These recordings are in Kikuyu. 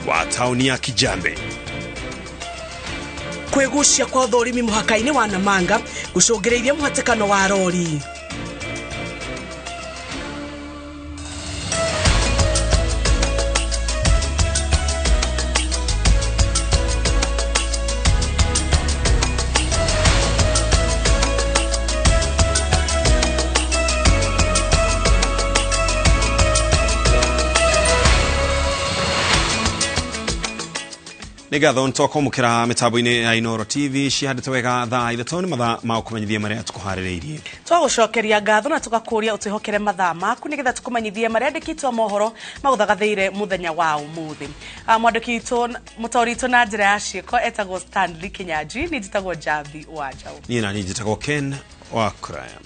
Wa taũni ya Kijambe. Kwĩgucia kwa ũthũrimi mũhaka-inĩ wa Namanga gũcũngĩrĩirie mũhatĩkano wa rori. Nĩ ngatho nĩtwakwamũkĩra mĩtambo-inĩ ya Inooro TV cihandĩte wega thaa 3 nĩ mathaa ma gũkũmenyithia marĩa tũkũharĩrĩirie. Twagũcokeria ngatho na tũgakũria ũtwĩhokere mathaa maku nĩgetha tũkũmenyithie marĩa andĩki mohoro magũthagathĩire mũthenya wa ũmũthĩ. Mwandĩki witũ mũtaũri witũ na njĩra ya ciĩko etagwo Stanley Kinyanjui, niĩ njĩtagwo Njambi wa Njaũ. Niĩ naniĩ njĩtagwo Ken wa Kuraya.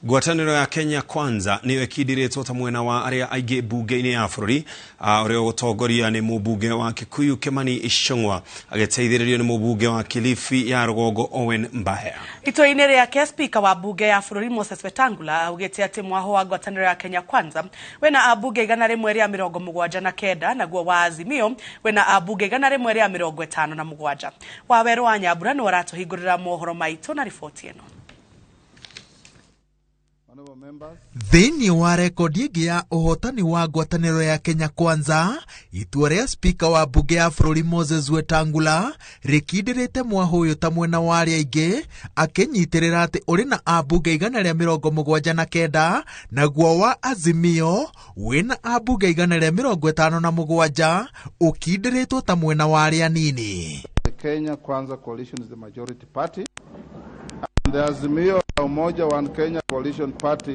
Ngwatanĩro ya Kenya Kwanza nĩyo ĩkindĩrĩtwo ta mwena wa arĩa aingĩ mbunge-inĩ ya bũrũri, ũrĩa ũgũtongoria nĩ mũmbunge wa Kikuyu Kimani Ichung'wa agĩteithĩrĩrio nĩ mũmbunge wa Kilifi ya rũgongo Owen Mbaya. Itua-inĩ rĩake spika wa mbunge ya bũrũri Moses Wetangula augĩte atĩ mwaho wa ngwatanĩro ya Kenya Kwanza wĩna ambunge 179, naguo wa Azimio wĩna ambunge 157. Wawerũ wa Nyambura nĩwe ũratũhingũrĩra mohoro maitũ na riboti ĩno. Thĩinĩ wa rekondi ĩngĩ ya ũhotani wa ngwatanĩro ya Kenya Kwanza, itua rĩa spika wa mbunge ya bũrũri Moses Wetangula rĩkindĩrĩte mwaho ũyũ ta mwena wa arĩa aingĩ, akĩnyitĩrĩra atĩ ũrĩ na ambunge 179, naguo wa Azimio wĩna ambunge 157, ũkindĩrĩtwo ta mwena wa arĩa anini. The Kenya Kwanza Coalition is the majority party. And the Azimio la Umoja One Kenya Coalition Party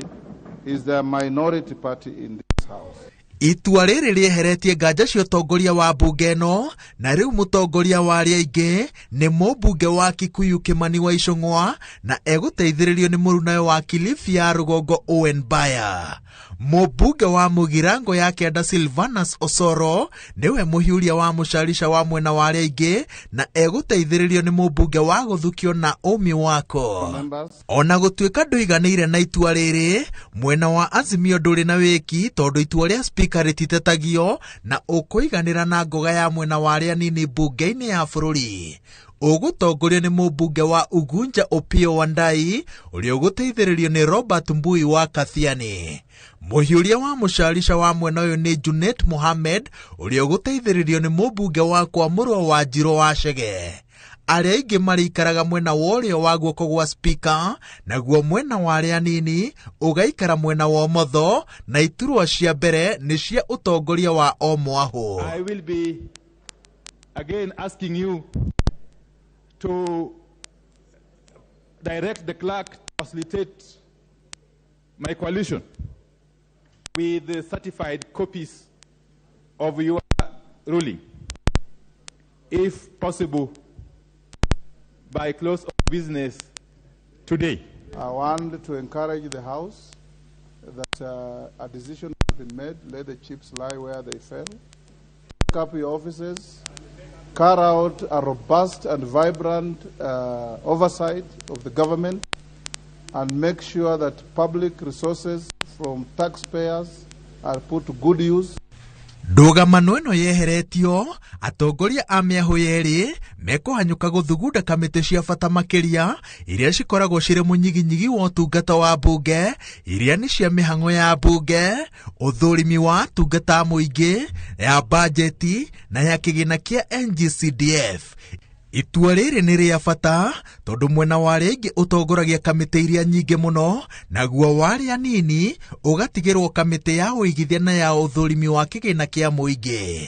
is the minority party in this house. Itua rĩrĩ rĩeheretie nganja cia ũtongoria wa mbunge ĩno, na rĩu mũtongoria wa arĩa aingĩ nĩ mũmbunge wa Kikuyu Kimani wa Ichung'wa na egũteithĩrĩrio nĩ mũrunawe wa Kilifi ya rũgongo Owen Baya. Mũmbunge wa Mũgirango ya kĩanda Silvanus Osoro nĩwe mũhiũria wa mũcarica wa mwena wa arĩa aingĩ na egũteithĩrĩrio nĩ mũmbunge wa Gũthukio Naomi Wako. Ona gũtuĩka ndũiganĩire na itua rĩrĩ, mwena wa Azimio ndũrĩ na wĩki tondũ itua rĩa spika rĩtitetagio na ũkũiganĩra na ngoga ya mwena wa arĩa anini mbunge-inĩ ya bũrũri. Ũgũtongorio nĩ mũmbunge wa Ugunja Opiyo Wandayi ũrĩa ũgũteithĩrĩrio nĩ Robert Mbui wa Kathiani. Mũhiũria wa mũcarica wa mwena ũyũ nĩ Junet Mohamed ũrĩa ũgũteithĩrĩrio nĩ mũmbunge wa Kwamũrwo wa Njirũ wa Chege. Arĩa aingĩ marĩikaraga mwena wa ũrĩo wa guoko gwa spika, naguo mwena wa arĩa anini ũgaikara mwena wa ũmotho, na iturwa cia mbere nĩ cia ũtongoria wa o mwahũ. I will be again asking you to direct the clerk to facilitate my coalition with the certified copies of your ruling, if possible, by close of business today. I want to encourage the House that a decision has been made. Let the chips lie where they fell. Pick up your offices, carry out a robust and vibrant oversight of the government, and make sure that public resources from taxpayers are put to good use. Ndũgamano ĩno yeheretio, atongoria a mĩahũ yerĩ mekũhanyũka gũthugunda kamĩtĩ cia bata makĩria iria cikoragwo cirĩ mũnyiginyigi wa ũtungata wa mbunge, iria nĩ cia mĩhang'o ya mbunge, ũthũrimi wa atungata a mũingĩ, ya bajeti na ya kĩgĩna kĩa NGCDF. Itua rĩrĩ nĩ rĩa bata tondũ mwena wa arĩa aingĩ ũtongoragia kamĩtĩ iria nyingĩ mũno, naguo wa arĩa anini ũgatigĩrwo kamĩtĩ ya ũigithia na ya ũthũrimi wa kĩgĩna kĩa mũingĩ.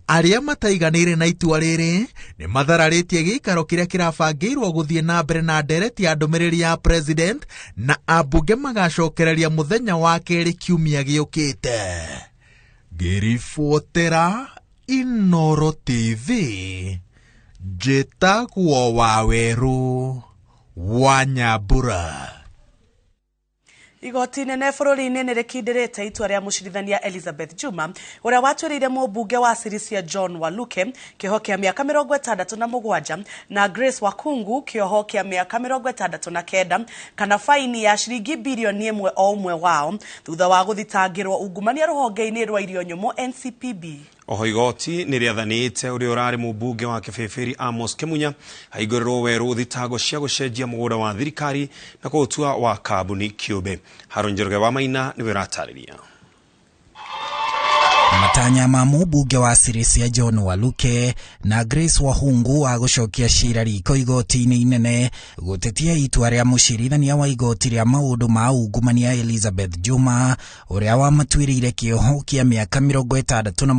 Arĩa mataiganĩire na itua rĩrĩ nĩ mathararĩtie gĩikaro kĩrĩa kĩrabangĩirwo gũthiĩ na mbere na ndereti ya ndũmĩrĩri ya president, na ambunge magacokereria mũthenya wa kerĩ kiumia gĩũkĩte. Ngĩribotera Inooro TV, njĩtagwo Wawerũ wa Nyambura. Igoti inene bũrũri-inĩ nĩ rĩkindĩrĩte itua rĩa mũcirithania Elizabeth Juma ũrĩa watuĩrĩire mũmbunge wa Sirisia John Waluke kĩoho kĩa mĩaka 67 na Grace Wakungu kĩoho kĩa mĩaka 69 kana faini ya ciringi birioni 1 o ũmwe wao thutha wa gũthitangĩrwo ungumania rũhonge-inĩ rwa irio nyũmũ NCPB. Oho igoti nĩ rĩathanĩte ũrĩa ũrarĩ mũmbunge wa Kĩbĩbĩri Amos Kĩmunya ahingũrĩrwo werũ thitango cia gũcenjia mũgũnda wa thirikari na kũũtua wa kambuni kĩũmbe. Harũni Njoroge wa Maina nĩwe ũratarĩria. Matanya ma mũmbunge wa Sirisia John Waluke na Grace Wahungu wa gũcokia cira riko igoti-inĩ inene gũtetia itua rĩa mũcirithania wa igoti rĩa maũndũ ma ungumania Elizabeth Juma ũrĩa wamatuĩrĩire kĩoho kĩa mĩaka 67 na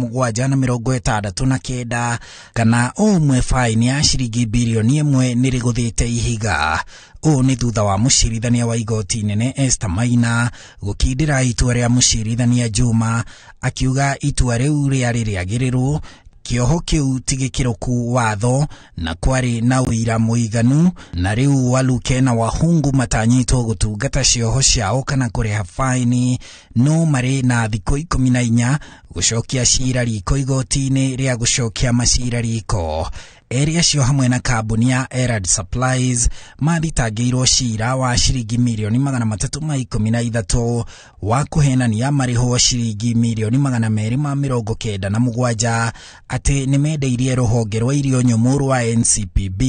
69 kana o ũmwe faini ya ciringi birioni 1 nĩrĩgũthĩte ihiga. Ũũ nĩ thutha wa mũcirithania wa igoti inene Esther Maina gũkindĩra itua rĩa mũcirithania Juma akiuga itua rĩu rĩarĩ rĩagĩrĩru, kĩoho kĩu ti gĩkĩrũku watho na kwarĩ na ũira mũiganu, na rĩu Waluke na Wahungu matanyĩtwo gũtungata cioho ciao kana kũrĩha faini, no marĩ na thikũ 14 gũcokia cira riko igoti-inĩ rĩa gũcokia macira riko. Erĩ acio hamwe na kambuni ya Erad Supplies mathitangĩirwo cira wa ciringi mirioni 313 wa kũhenania marĩhwo ciringi mirioni 297 atĩ nĩmendeirie rũhonge rwa irio nyũmũ rwa NCPB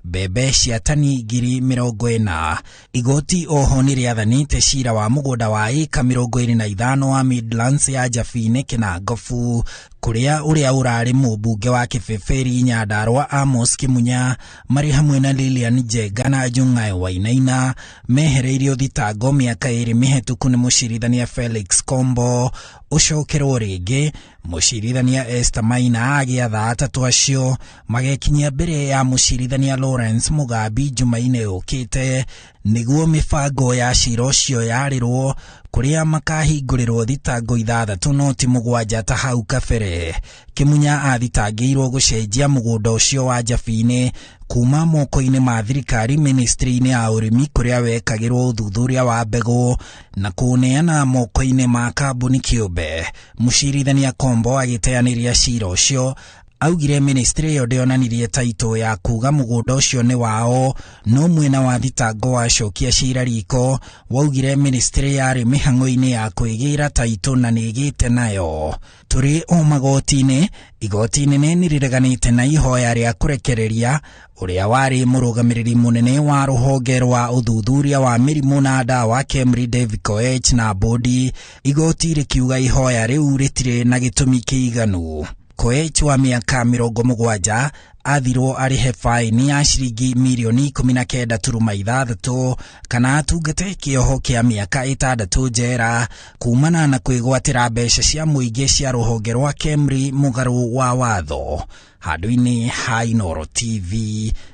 mbembe cia tani 40,000. Igoti oho nĩrĩathanĩte cira wa mũgũnda wa ĩka 25 wa Midlands ya Jabine Kĩnangobu kũrĩa ũrĩa ũrarĩ mũmbunge wa Kĩbĩbĩri Nyandarua Amos Kĩmunya marĩ hamwe na Lilian Njenga na Jung'ae Wainaina mehereirio thitango mĩaka 2 mĩhetũku nĩ mũcirithania Felix Kombo. Ũcokerwo rĩngĩ mũcirithania Esther Maina agĩatha atatũ acio magekinyia mbere ya mũcirithania Lawrence Mugambi Jumaine yũkĩte nĩguo mĩbango ya cira ũcio yarĩrwo kũrĩa makahingũrĩrwo thitango 6 no ti 7 ta hau kabere. Kĩmunya athitangĩirwo gũcenjia mũgũnda ũcio wa Jabine kuma moko-inĩ ma thirikari ministry-inĩ ya ũrĩmi kũrĩa wekagĩrwo ũthuthuria wa mbegũ na kũũneana moko-inĩ ma kambuni kĩũmbe. Mũcirithania Kombo agĩteanĩria cira ũcio augire ministry ĩyo ndĩonanirie taitũ ya kuga mũgũnda ũcio nĩ wao, no mwena wa thitango wacokia cira riko waugire ministry yarĩ mĩhang'o-inĩ ya kwĩgĩra taitũ na nĩĩgĩte nayo. Tũrĩ o magoti-inĩ, igoti inene nĩrĩreganĩte na ihoya rĩa kũrekereria ũrĩa warĩ mũrũgamĩrĩri mũnene wa rũhonge rwa ũthuthuria wa mĩrimũ na ndawa Kemri David Koech na bodi, igoti rĩkiuga ihoya rĩu rĩtirĩ na gĩtũmi kĩiganu. Koech wa mĩaka 70 athirwo arĩhe faini ya ciringi mirioni 19.6 kana atungate kĩoho kĩa mĩaka 6 njera kumana na kwĩgwatĩra mbeca cia mũingĩ cia rũhonge rwa Kemri mũgarũ wa watho. Handũ-inĩ ha Inooro TV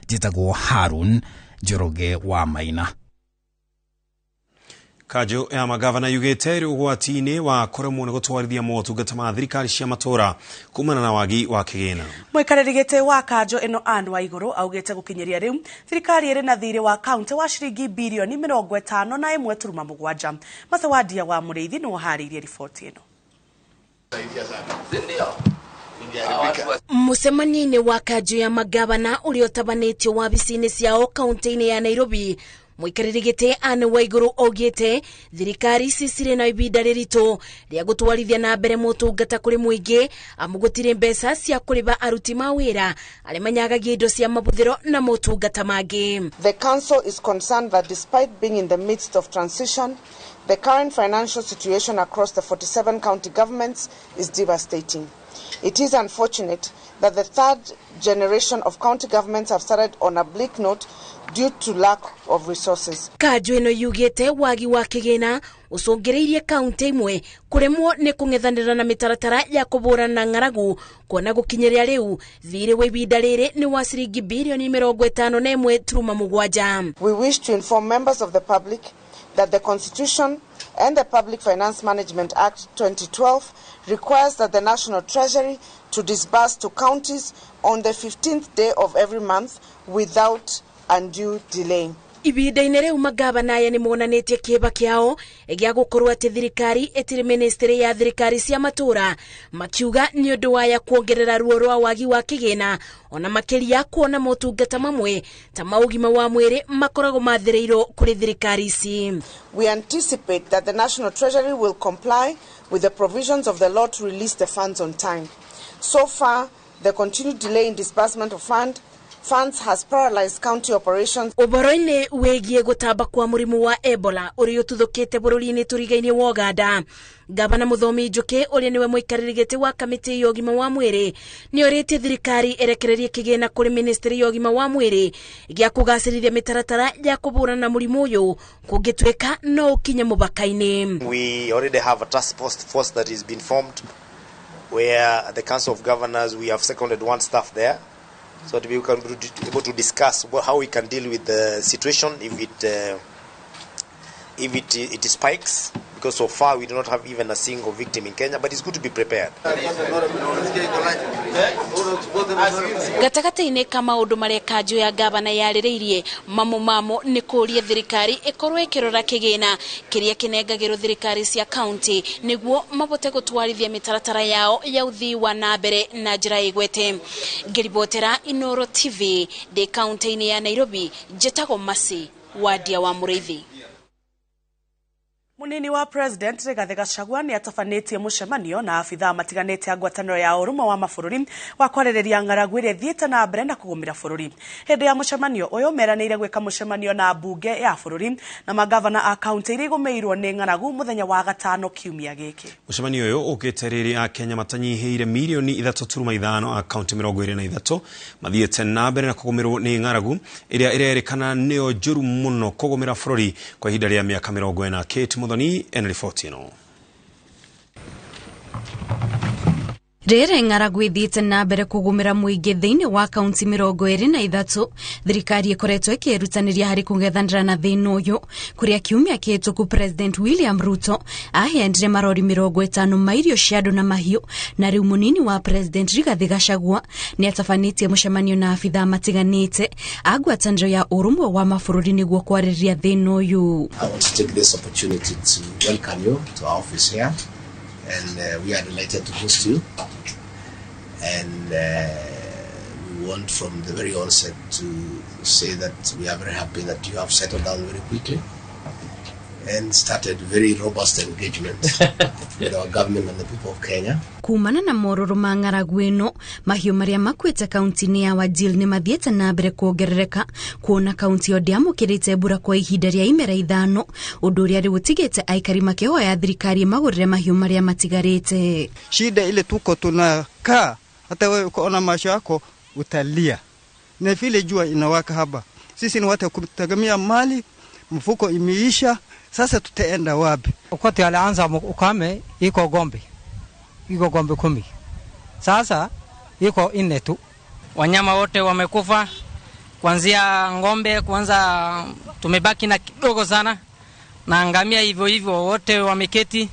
njĩtagwo Harun Njoroge wa Maina. Kanjũ ya magavana yugĩte ĩrĩ ũgwati-inĩ wa kũremwo nĩ gũtwarithia motungata ma thirikari cia matũũra kumana na wagi wa kĩgĩna. Mũikarĩri gĩtĩ wa kanjũ ĩno Anne Waigũrũ augĩte gũkinyĩria rĩu thirikari ĩrĩ na thirĩ wa kaunti wa ciringi birioni 51.7. Macewandia wa Mũrĩithi nĩwe ũharĩirie riboti ĩno. Mũcemanio-inĩ wa kanjũ ya magavana ũrĩa ũtabanĩtio wabici-inĩ ciao kaunti-inĩ ya Nairobi, mũikarĩri gĩtĩ Anne Waigũrũ augĩte thirikari ici cirĩ na ibinda rĩritũ rĩa gũtwarithia na mbere motungata kũrĩ mũingĩ amu gũtirĩ mbeca cia kũrĩha aruti mawĩra arĩa manyagagia indo cia mabuthĩro na motungata mangĩ. The council is concerned that despite being in the midst of transition, the current financial situation across the 47 county governments is devastating. It is unfortunate that the third generation of county governments have started on a bleak note due to lack of resources. Kanjũ ĩno yugĩte wagi wa kĩgĩna ũcũngĩrĩirie kaunti imwe kũremwo nĩ kũng'ethanĩra na mĩtaratara ya kũbũrana na ng'aragu kuona gũkinyĩria rĩu thirĩ wa ibinda rĩrĩ nĩ wa ciringi birioni 51.7. We wish to inform members of the public that the Constitution and the Public Finance Management Act 2012 requires that the National Treasury to disburse to counties on the 15th day of every month without undue delay. Ibinda-inĩ rĩu magavana aya nĩmonanĩtie kĩeba kĩao gĩa gũkorwo atĩ thirikari ĩtirĩ ministry ya thirikari cia matũũra, makiuga nĩ ũndũ waya kuongerera ruo rwa wagi wa kĩgĩna ona makĩria kuona motungata mamwe ta ma ũgima wa mwĩrĩ makoragwo mathĩrĩirwo kũrĩ thirikari ici. We anticipate that the National Treasury will comply with the provisions of the law to release the funds on time. So far, the continued delay in disbursement of funds has paralyzed county operations. Ũhoro-inĩ wĩgiĩ gũtamba kwa mũrimũ wa Ebola ũrĩa ũtuthũkĩte bũrũri-inĩ tũrigainĩ wa Uganda, Gavana Mũthomi Njũkĩ ũrĩa nĩwe mũikarĩri gĩtĩ wa kamĩtĩ ya ũgima wa mwĩrĩ nĩ orĩtie thirikari ĩrekererie kĩgĩna kũrĩ ministry ya ũgima wa mwĩrĩ gĩa kũgacĩrithia mĩtaratara ya kũhũrana na mũrimũ ũyũ kũngĩtuĩka no ũkinye mũbaka-inĩ. We already have a task force that has been formed where the Council of Governors, we have seconded one staff there, so that we can be able to discuss how we can deal with the situation if it spikes, because so far we do not have even a single victim in Kenya, but it's good to be prepared. Gatagatĩ-inĩ ka maũndũ marĩa kanjũ ya gavana yarĩrĩirie mamo mamo nĩ kũũria thirikari ĩkorwo ĩkĩrora kĩgĩna kĩrĩa kĩnengagĩrwo thirikari cia kaunti nĩguo mabote gũtwarithia mĩtaratara yao ya ũthii wa na mbere na njĩra ĩgwete. Ngĩribotera Inoro TV ndĩ kaunti-inĩ ya Nairobi, njĩtagwo Masi Wadia wa Mũrĩithi. Munini wa President Rigathi Gachagua nĩ atabanĩtie mũcemanio na abithaa matiganĩte a ngwatanĩro ya ũrũmwe wa mabũrũri wa kwarĩrĩria ng'aragu ĩrĩa ĩthiĩte na mbere na kũgũmĩra bũrũri. Hĩndĩ ya mũcemanio ũyũ meranĩire gwĩka mũcemanio na mbunge ya bũrũri na magavana a kaunti iria igũmĩirwo nĩ ng'aragu mũthenya wa gatano kiumia gĩkĩ. Mũcemanio ũyũ ũkĩte rĩrĩa Akenya matanyihĩire mirioni 3.5 a kaunti 23 mathiĩte na mbere na kũgũmĩrwo nĩ ng'aragu ĩrĩa ĩrerĩkana nĩyo njũru mũno kũgũmĩra bũrũri kwa ihinda rĩa mĩaka 40. Kate Muthoni ena riboti ĩno. Rĩrĩ ng'aragu ĩthiĩte na mbere kũgũmĩra mũingĩ thĩinĩ wa kaunti 23, thirikari ĩkoretwo ĩkĩĩrutanĩria harĩ kũng'ethanĩra na thĩna ũyũ, kũrĩa kiumia kĩhĩtũku President William Ruto aheanire marori 50 ma irio cia andũ na mahiũ, na rĩu mũnini wa President Rigathi Gachagua nĩ atabanĩtie mũcemanio na abithaa matiganĩte a ngwatanĩro ya ũrũmwe wa mabũrũri nĩguo kwarĩrĩria thĩna ũyũ. I want to take this opportunity to welcome you to our office here. And we are delighted to host you, and we want from the very onset to say that we are very happy that you have settled down very quickly and started very robust engagement with our government and the people of Kenya. Kumana na mororo ma ng'aragu ĩno, mahiũ marĩa makuĩte kaunti-inĩ ya Wajir nĩ mathiĩte na mbere kuongerereka, kuona kaunti ĩyo ndĩamũkĩrĩte mbura kwa ihinda rĩa imera 5, ũndũ ũrĩa rĩu ũtigĩte aikari makĩhoya thirikari ĩmagũrĩre mahiũ marĩa matigarĩte. Shida ile tuko tunakaa, hata wewe ukaona macho yako utalia, na vile jua inawaka hapa. Sisi ni watu kutegemea mali, mfuko imeisha. Sasa tutaenda wapi? Wakati alianza ukame iko gombe. Iko gombe 10. Sasa iko 4 tu. Wanyama wote wamekufa, kuanzia ng'ombe kwanza tumebaki na kidogo sana, na ngamia hivyo hivyo wote wameketi.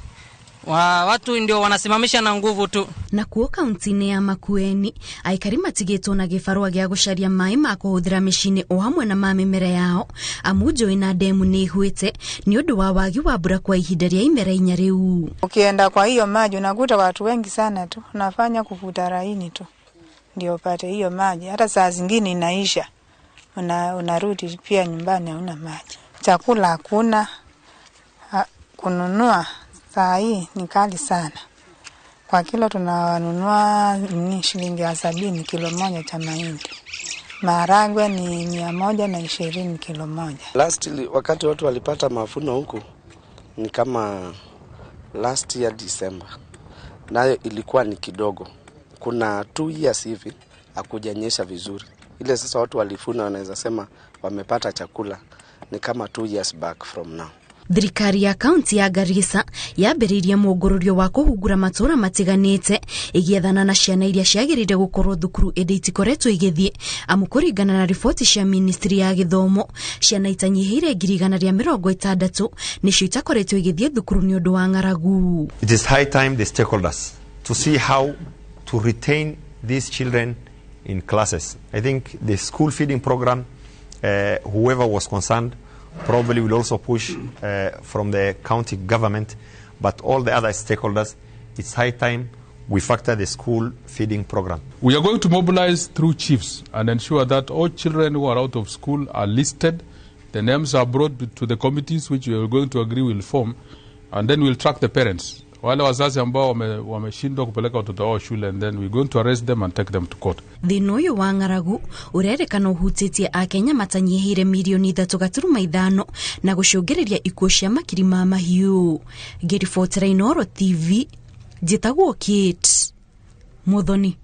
Watu ndio wanasimamisha na nguvu tu. Na kuo kaunti-inĩ ya Makueni, aikari matigĩtwo na gĩbarũa gĩa gũcaria maĩ ma kũhũthĩra mĩciĩ-inĩ o hamwe na ma mĩmera yao, amu njũĩ na ndemu nĩ ihwĩte nĩ ũndũ wa wagi wa mbura kwa ihinda rĩa imera 4 rĩu. Ukienda kwa hiyo maji unakuta watu wengi sana tu, unafanya kuvuta laini tu ndio upate hiyo maji. Hata saa zingine inaisha, unarudi pia nyumbani hauna maji. Chakula hakuna, kununua saa hii ni kali sana. Kwa kilo tunanunua ni shilingi 70 kilo moja cha mahindi. Maharagwe ni 120 kilo moja. Last wakati watu walipata mavuno huku ni kama last year December. Nayo ilikuwa ni kidogo. Kuna 2 years hivi hakujanyesha vizuri. Ile sasa watu walifuna wanaweza sema wamepata chakula ni kama 2 years back from now. Thirikari ya kaunti ya Garissa yambĩrĩirie mũngũrũrio wa kũhungura matũũra matiganĩte ĩgĩethana na ciana iria ciagĩrĩire gũkorwo thukuru ĩndĩ itikoretwo igĩthiĩ, amu kũringana na riboti cia ministry ya gĩthomo ciana itanyihĩire 160 nĩcio itakoretwo igĩthiĩ thukuru nĩ ũndũ wa ng'aragu. It is high time the stakeholders to see how to retain these children in classes. I think the school feeding program, whoever was concerned probably will also push from the county government, but all the other stakeholders, it's high time we factor the school feeding program. We are going to mobilize through chiefs and ensure that all children who are out of school are listed. The names are brought to the committees which we are going to agree will form, and then we'll track the parents Wale wazazi ambao wameshindwa kupeleka watoto wao shule, and then we're going to arrest them and take them to court. Thĩna ũyũ wa ng'aragu ũrerĩkana ũhutĩtie akenya matanyihĩire mirioni 3.5 na gũcũngĩrĩria ikuũ cia makiri ma mahiũ. Ngĩribotera Inooro TV, njĩtagwo Kate Muthoni.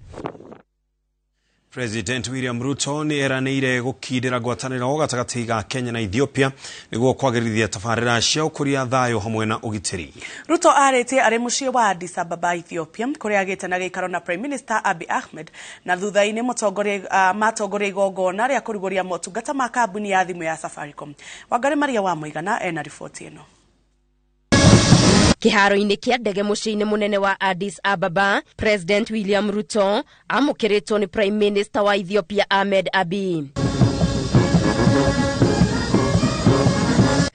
President William Ruto nĩ eranĩire gũkindĩra ngwatanĩro gatagatĩ ga Kenya na Ethiopia nĩguo kwagĩrithia tabarĩra cia ũkũria thayũ hamwe na ũgitĩri. Ruto arĩtie arĩ mũciĩ wa Addis Ababa, Ethiopia, kũrĩa agĩte na gĩikaro na Prime Minister Abiy Ahmed, na thutha-inĩ matongoria igongona rĩa kũrugũria motungata ma kambuni ya thimũ ya Safaricom. Wangari Maria wa Mũigana ena riboti ĩno. Kĩharo-inĩ kĩa ndege mũciĩ-inĩ mũnene wa Addis Ababa, President William Ruto amũkĩrĩtwo nĩ Prime Minister wa Ethiopia Ahmed Abiy.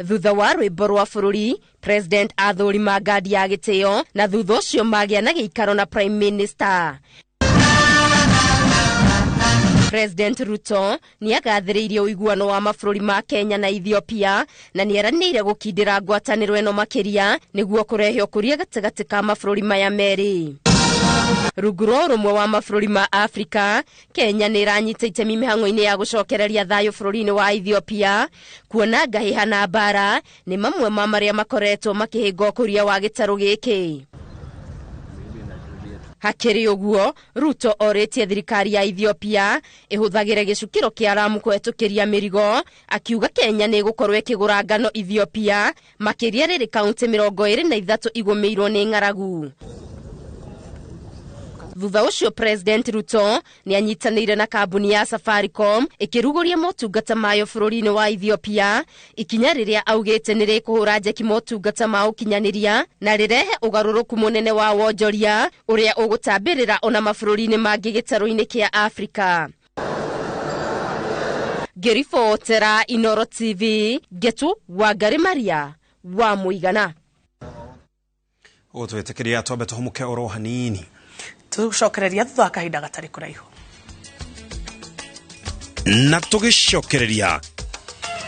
Thutha wa rwĩmbo rwa bũrũri, President athũrima ngandi ya gĩtĩo na thutha ũcio magĩa na gĩikaro na Prime Minister. President Ruto nĩagathĩrĩirie ũiguano wa mabũrũri ma Kenya na Ethiopia na nĩeranĩire gũkindĩra ngwatanĩro ĩno makĩria nĩguo kũrehe ũkũria gatagatĩ ka mabũrũri maya merĩ. Rungu rwa ũrũmwe wa mabũrũri ma Afrika, Kenya nĩĩranyita itemi mĩhang'o-inĩ ya gũcokereria thayũ bũrũri-inĩ wa Ethiopia, kuona ngahĩha na mbara nĩ mamwe ma marĩa makoretwo makĩhĩnga ũkũria wa gĩtarũ gĩkĩ. Hakĩrĩ ũguo, Ruto orĩtie thirikari ya Ethiopia ĩhũthagĩre gĩcukĩro kĩa Lamu kũhetũkĩria mĩrigo, akiuga Kenya nĩ ĩgũkorwo ĩkĩgũra ngano Ethiopia, makĩria rĩrĩ kaunti 23 igũmĩirwo nĩ ng'aragu. Thutha ũcio President Ruto nĩanyitanĩire na kambuni ya Safaricom ĩkĩrugũria motungata mayo bũrũri-inĩ wa Ethiopia, ikinya rĩrĩa augĩte nĩ rĩkũhũra njeki motungata ma ũkinyanĩria na rĩrehe ũgarũrũku mũnene wa wonjoria ũrĩa ũgũtambĩrĩra ona mabũrũri-inĩ mangĩ gĩtarũ-inĩ kĩa Afrika. Ngĩribotera Inooro TV, Ngetu Wangari Maria wa Mũigana. Ũgũtwĩtĩkĩria twambe tũhũmũke oro hanini. Tũcokereria thutha wa kahinda gatarĩ kũraihu. Na tũgĩcokereria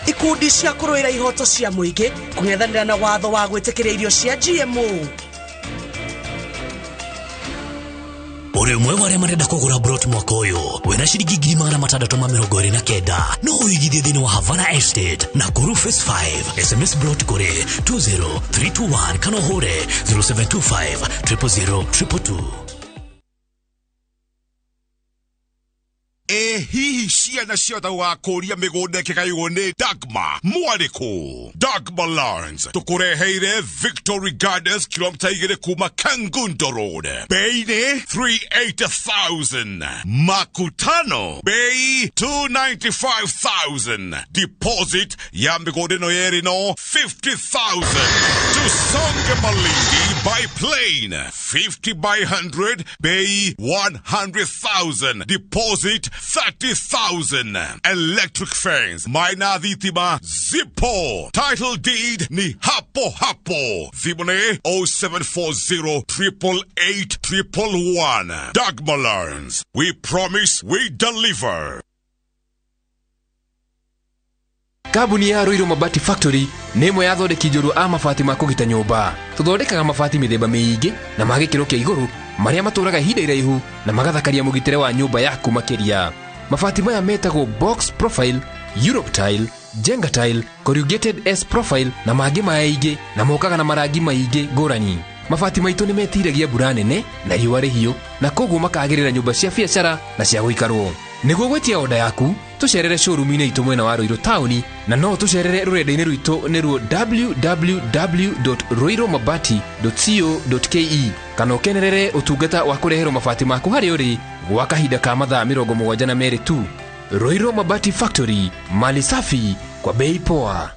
ikundi cia kũrũĩra ihoto cia mũingĩ kũng'ethanĩra na watho wa gwĩtĩkĩria irio cia GMO. Ũrĩ ũmwe wa arĩa marenda kũgũra brot mwaka ũyũ wĩna ciringi 629 no ũigithie thĩinĩ wa Havana Estate na Kuru Phase 5. SMS brot kũrĩ 20321 kana ũhũre 0725 000 222. Hihi ciana ciothe gũgakũria mĩgũnda ĩkĩgaywo nĩ Dagma mwarĩkũ? Dagma Lands tũkũreheire Victory Gardens kilomita 2 kuma Kangundo Road, bei nĩ 380,000, makutano bei 295,000, deposit ya mĩgũnda ĩno yerĩ no 50,000. Tusonge Malindi by plane 50 by 100 bei 100,000, deposit 30,000. Electric fence maina thitima zipo, title deed ni hapo hapo. Thimũ 0740 888 111. Dagma Lands, we promise we deliver. Kambuni ya Ruiru Mabati Factory nĩ ĩmwe ya athondeki njorua a mabati ma kũgita nyũmba. Tũthondekaga mabati mĩthemba mĩingĩ na ma gĩkĩro kĩa igũrũ marĩa matũraga ihinda iraihu na magathakaria mũgitĩre wa nyũmba yaku makĩria. Mabati maya metagwo box profile, Europe tile, Jenga tile, corrugated S profile na mangĩ maingĩ, na mokaga na marangi maingĩ ngũrani. Mabati maitũ nĩ metiragia mbura nene na riũa rĩhiũ na koguo makagĩrĩra nyũmba cia biacara na cia gũikarwo. Nĩguo gwĩtia oda yaku, tũcerere showroom-inĩ itũ mwena wa Ruiru taũni, na no tũcerere rũrenda-inĩ rwitũ nĩruo www.ruirumabati.co.ke kana ũkenerere ũtungata wa kũreherwo mabati maku harĩa ũrĩ gwa kahinda ka mathaa 72 tu. Ruiru Mabati Factory, mali safi kwa bei poa.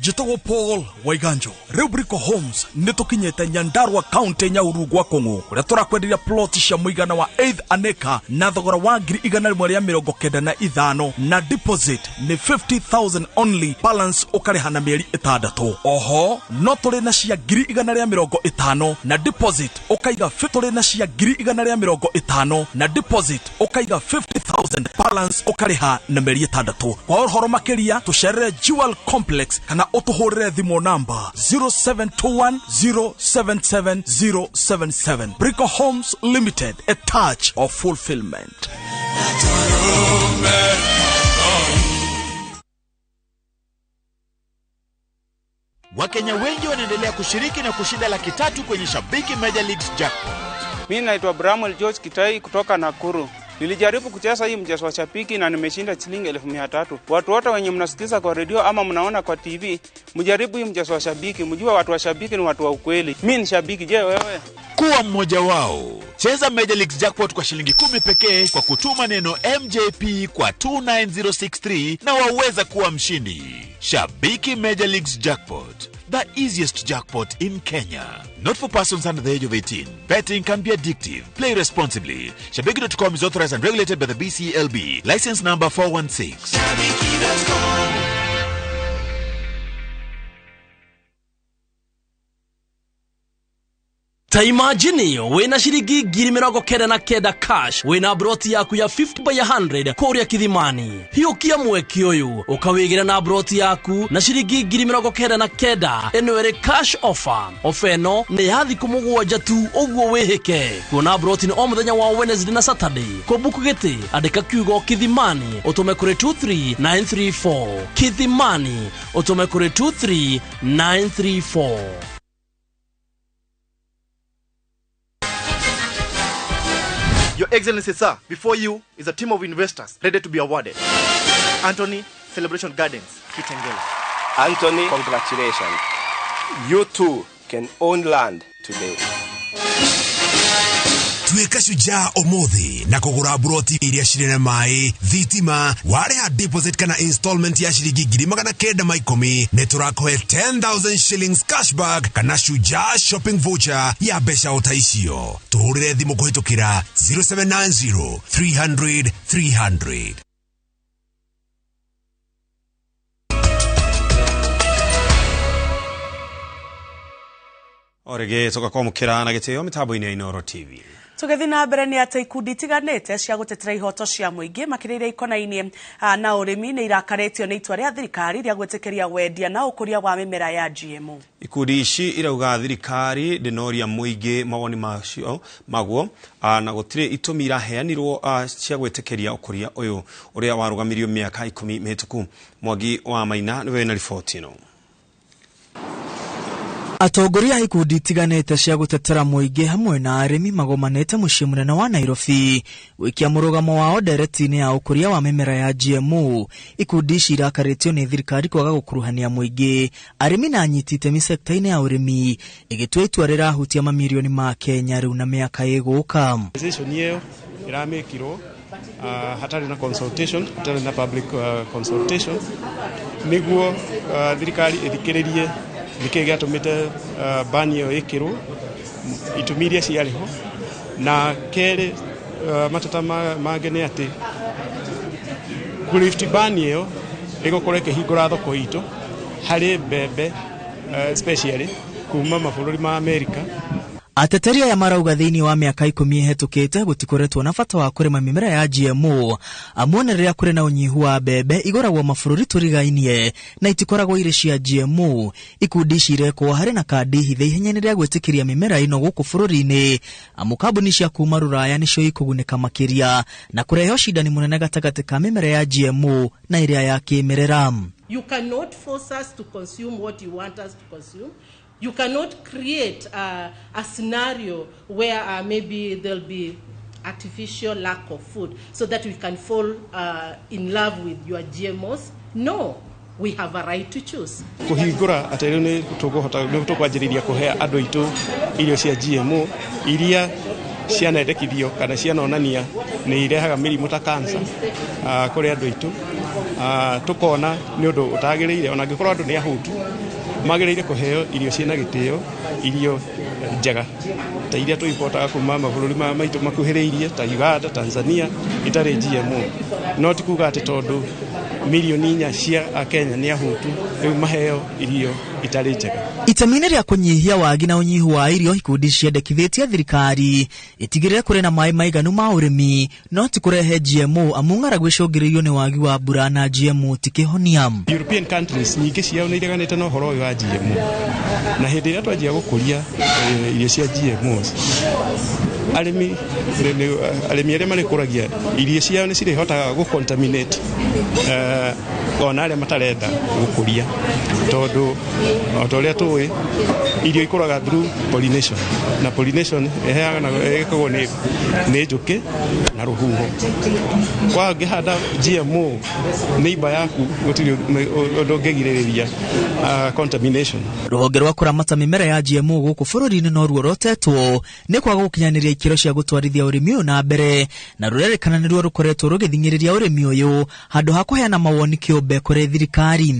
Njĩtagwo Paul Waiganjo. Rĩu Brico Homes nĩ tũkinyĩte Nyandarua County, Nyahururu gwa Kũng'ũ, kũrĩa tũrakwenderia plot cia mũigana wa 8 an acre na thogora wa 195,000, na deposit nĩ 50,000 only, balance ũkarĩha na mĩeri 6. Oho no tũrĩ na cia 150,000 na deposit ũkaiga tũrĩ na cia 150,000 na deposit ũkaiga 50,000, balance ũkarĩha na mĩeri 6. Kwa ũhoro makĩria tũcerere Jewel Complex kana ũtũhũrĩre thimũ namba 0721 077 077. Brico Homes Limited, a touch of fulfillment. Wakenya wengi wanaendelea kushiriki na kushinda 300,000 kwenye Shabiki Major Leagues Jackpot. Mimi naitwa Bramwell George Kitai kutoka Nakuru. Nilijaribu kucheza hii mchezo wa Shabiki na nimeshinda shilingi 300,000. Watu wote wenye mnasikiza kwa redio ama mnaona kwa TV, mjaribu hii mchezo wa Shabiki, mjue watu wa Shabiki ni watu wa ukweli. Mimi ni shabiki, je wewe? Kuwa mmoja wao. Cheza Major Leagues Jackpot kwa shilingi 10 pekee kwa kutuma neno MJP kwa 29063 na waweza kuwa mshindi. Shabiki Major Leagues Jackpot, the easiest jackpot in Kenya. Not for persons under the age of 18. Betting can be addictive. Play responsibly. Shabiki.com is authorized and regulated by the BCLB. License number 416. Shabiki.com. Ta imagine wina shilingi 99,000 cash, wina broti yaku ya 50 by 100 kuria Kithimani. Hiukia mweki uyu ukawigira na broti yaku na shilingi 99,000 ino iri cash offer. Ofa ino ni ya thikũ 7 tu uguo wihike. Kuona broti ni o muthenya wa Wednesday na Saturday. Kũbuku gĩtĩ andĩka kiugo Kithimani utume kuri 23934. Kithimani utume kuri 23934. Your Excellency, sir, before you is a team of investors ready to be awarded. Anthony, Celebration Gardens, Kitengela. Anthony, congratulations. You too can own land today. Tuĩka shujaa ũmũthĩ na kũgũra buroti iria cirĩ na maĩ, thitima, warĩha deposit kana installment ya shilingi 910,000 nĩ tũrakũhe 10,000 shillings cashback kana shujaa shopping voucher ya mbeca o ta icio. Tũhũrĩre thimũ kũhĩtũkĩra 0790 300 300. Orege tũgakwamũkĩra na gĩtĩo mĩtambo-inĩ ya Inooro TV. Tũgĩthiĩ na mbere nĩ atĩ ikundi itiganĩte cia gũtetera ihoto cia mũingĩ makĩria ikonainie na ũrĩmi nĩ irakarĩtio nĩ itua rĩa thirikari rĩa gwĩtĩkĩria wendia na ũkũria wa mĩmera ya GMO. Ikundi ici irauga thirikari ndĩnoria mũingĩ mawoni macio maguo na gũtirĩ itũmi iraheanirwo cia gwĩtĩkĩria ũkũria ũyũ ũrĩa warũgamirio mĩaka 10 mĩhĩtũku. Mwangi wa Maina nĩwe na riboti ĩno. Atongoria a ikundi itiganĩte cia gũtetera mũingĩ hamwe na arĩmi magomanĩte mũciĩ mũnene wa Nairobi gũikia mũrũgamo wao ndereti-inĩ ya ũkũria wa mĩmera ya GMO. Ikundi ici irakarĩtio nĩ thirikari kwaga gũkuruhania mũingĩ, arĩmi na anyiti itemi sekta-inĩ ya ũrĩmi, ĩgĩtua itua rĩrahutia mamirioni ma Kenya rĩu na mĩaka ĩgũka. Decision ĩyo ĩramĩkirwo hatarĩ na consultation, hatarĩ na public consultation, nĩguo thirikari ĩthikĩrĩrie nĩkĩĩ gĩatũmĩte ban ĩyo ĩkĩrwo, itũmi iria ciarĩ ho, na kerĩ matata mangĩ nĩ atĩ kũlift ban ĩyo ĩgũkorwo ĩkĩhingũra thoko itũ harĩ mbembe especially kuma mabũrũri ma Amerika. Ateteri aya marauga thĩinĩ wa mĩaka 10 ĩhetũkĩte gũtikoretwo na bata wa kũrĩma mĩmera ya GMO, amuone rĩrĩa kũrĩ na ũnyihu wa mbembe igũragwo mabũrũri tũrigainie na itikoragwo irĩ cia GMO. Ikundi ici irekwo harĩ na kandi hithe ihenya-inĩ rĩa gwĩtĩkĩria mĩmera ĩno gũkũ bũrũri-inĩ, amu kambuni cia kuma Rũraya nĩcio ikũgunĩka makĩria na kũrehe ũcindani mũnene gatagatĩ ka mĩmera ya GMO na ĩrĩa ya kĩmerera. You cannot force us to consume what you want us to consume. You cannot create a scenario where maybe there'll be artificial lack of food so that we can fall in love with your GMOs. No, we have a right to choose. Kũhingũra atĩ rĩu nĩ tũkũhota nĩ tũkwanjĩrĩria kũhe andũ aitũ irio cia GMO iria cianendekithio kana cianonania nĩ irehaga mĩrimũ ta cancer kũrĩ andũ aitũ. Tukona nĩ ũndũ ũtagĩrĩire ona angĩkorwo andũ nĩ ahũtu magĩrĩire kũheo irio ciĩna gĩtĩo, irio njega ta iria tũimportaga kuma mabũrũri maitũ makuhĩrĩirie ta Uganda, Tanzania itarĩ GMO. No ti kuga atĩ tondũ milioni 4 cia Akenya nĩ ahũtu rĩu maheo irio itarĩ njega. Itemi-inĩ rĩa kũnyihia wagi na ũnyihu wa irio, ikundi ciendekithĩtie thirikari itigĩrĩre kũrĩ na maĩ maiganu ma ũrĩmi no ti kũrehe GMO amu ng'aragu ĩcũngĩrĩirio nĩ wagi wa mbura na GMO ti kĩhonia. European countries nyingĩ ciao nĩ ireganĩte na ũhoro ũyũ wa GMO, na hĩndĩ ĩrĩa twanjia gũkũria irio cia GMOs, arĩmi arĩa marĩkũragia irio ciao nĩ cirĩhotaga gũ-contaminate ona arĩa matarenda gũkũria, tondũ o ta ũrĩa tũĩ irio ikũraga through pollination, na pollination ĩkagwo nĩ njũkĩ na rũhuho. Kwa ũngĩhanda GMO neighbor yaku gũtirĩ ũndũ ũngĩgirĩrĩria contamination. Rũhonge rwa kũramata mĩmera ya GMO gũkũ bũrũri-inĩ no ruorotetwo nĩ kwaga gũkinyanĩria ikĩro cia gũtwarithia ũrĩmi ũyũ na mbere, na rũrerĩkana nĩruo rũkoretwo rũgĩthing'ĩrĩria ũrĩmi ũyũ handũ ha kũheana mawoni kĩũmbe kũrĩ thirikari.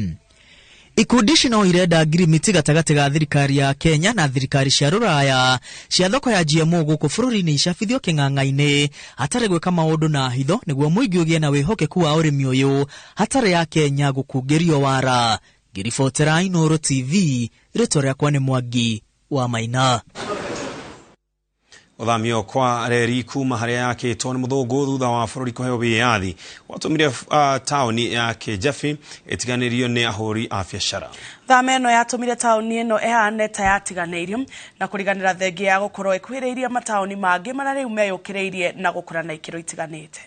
Ikundi ici no irenda ngirimiti gatagatĩ ga thirikari ya Kenya na thirikari cia rũraya cia thoko ya GMO gũkũ bũrũri-inĩ icabithio kĩng'ang'a-inĩ hatarĩ gwĩka maũndũ na hitho nĩguo mũingĩ ũgĩe na wĩhokeku wa ũrĩmi ũyũ hatarĩ ya Kenya gũkungĩrio wara. Ngĩribotera Inooro TV, rĩtwa rĩakwa nĩ Mwangi wa Maina. Ũthamio kwa reri kuma harĩa yakĩtwo nĩ mũthũngũ thutha wa bũrũri kũheo wĩyathi gwatũmire taũni ya Kĩjabi ĩtiganĩrio nĩ ahũri a biacara. Thama ĩno yatũmire taũni ĩno ĩhane ta yatiganĩirio na kũriganĩra thengia ya gũkorwo ĩkuhĩrĩirie mataũni mangĩ marĩa rĩu meyũkĩrĩirie na gũkũra na ikĩro itiganĩte.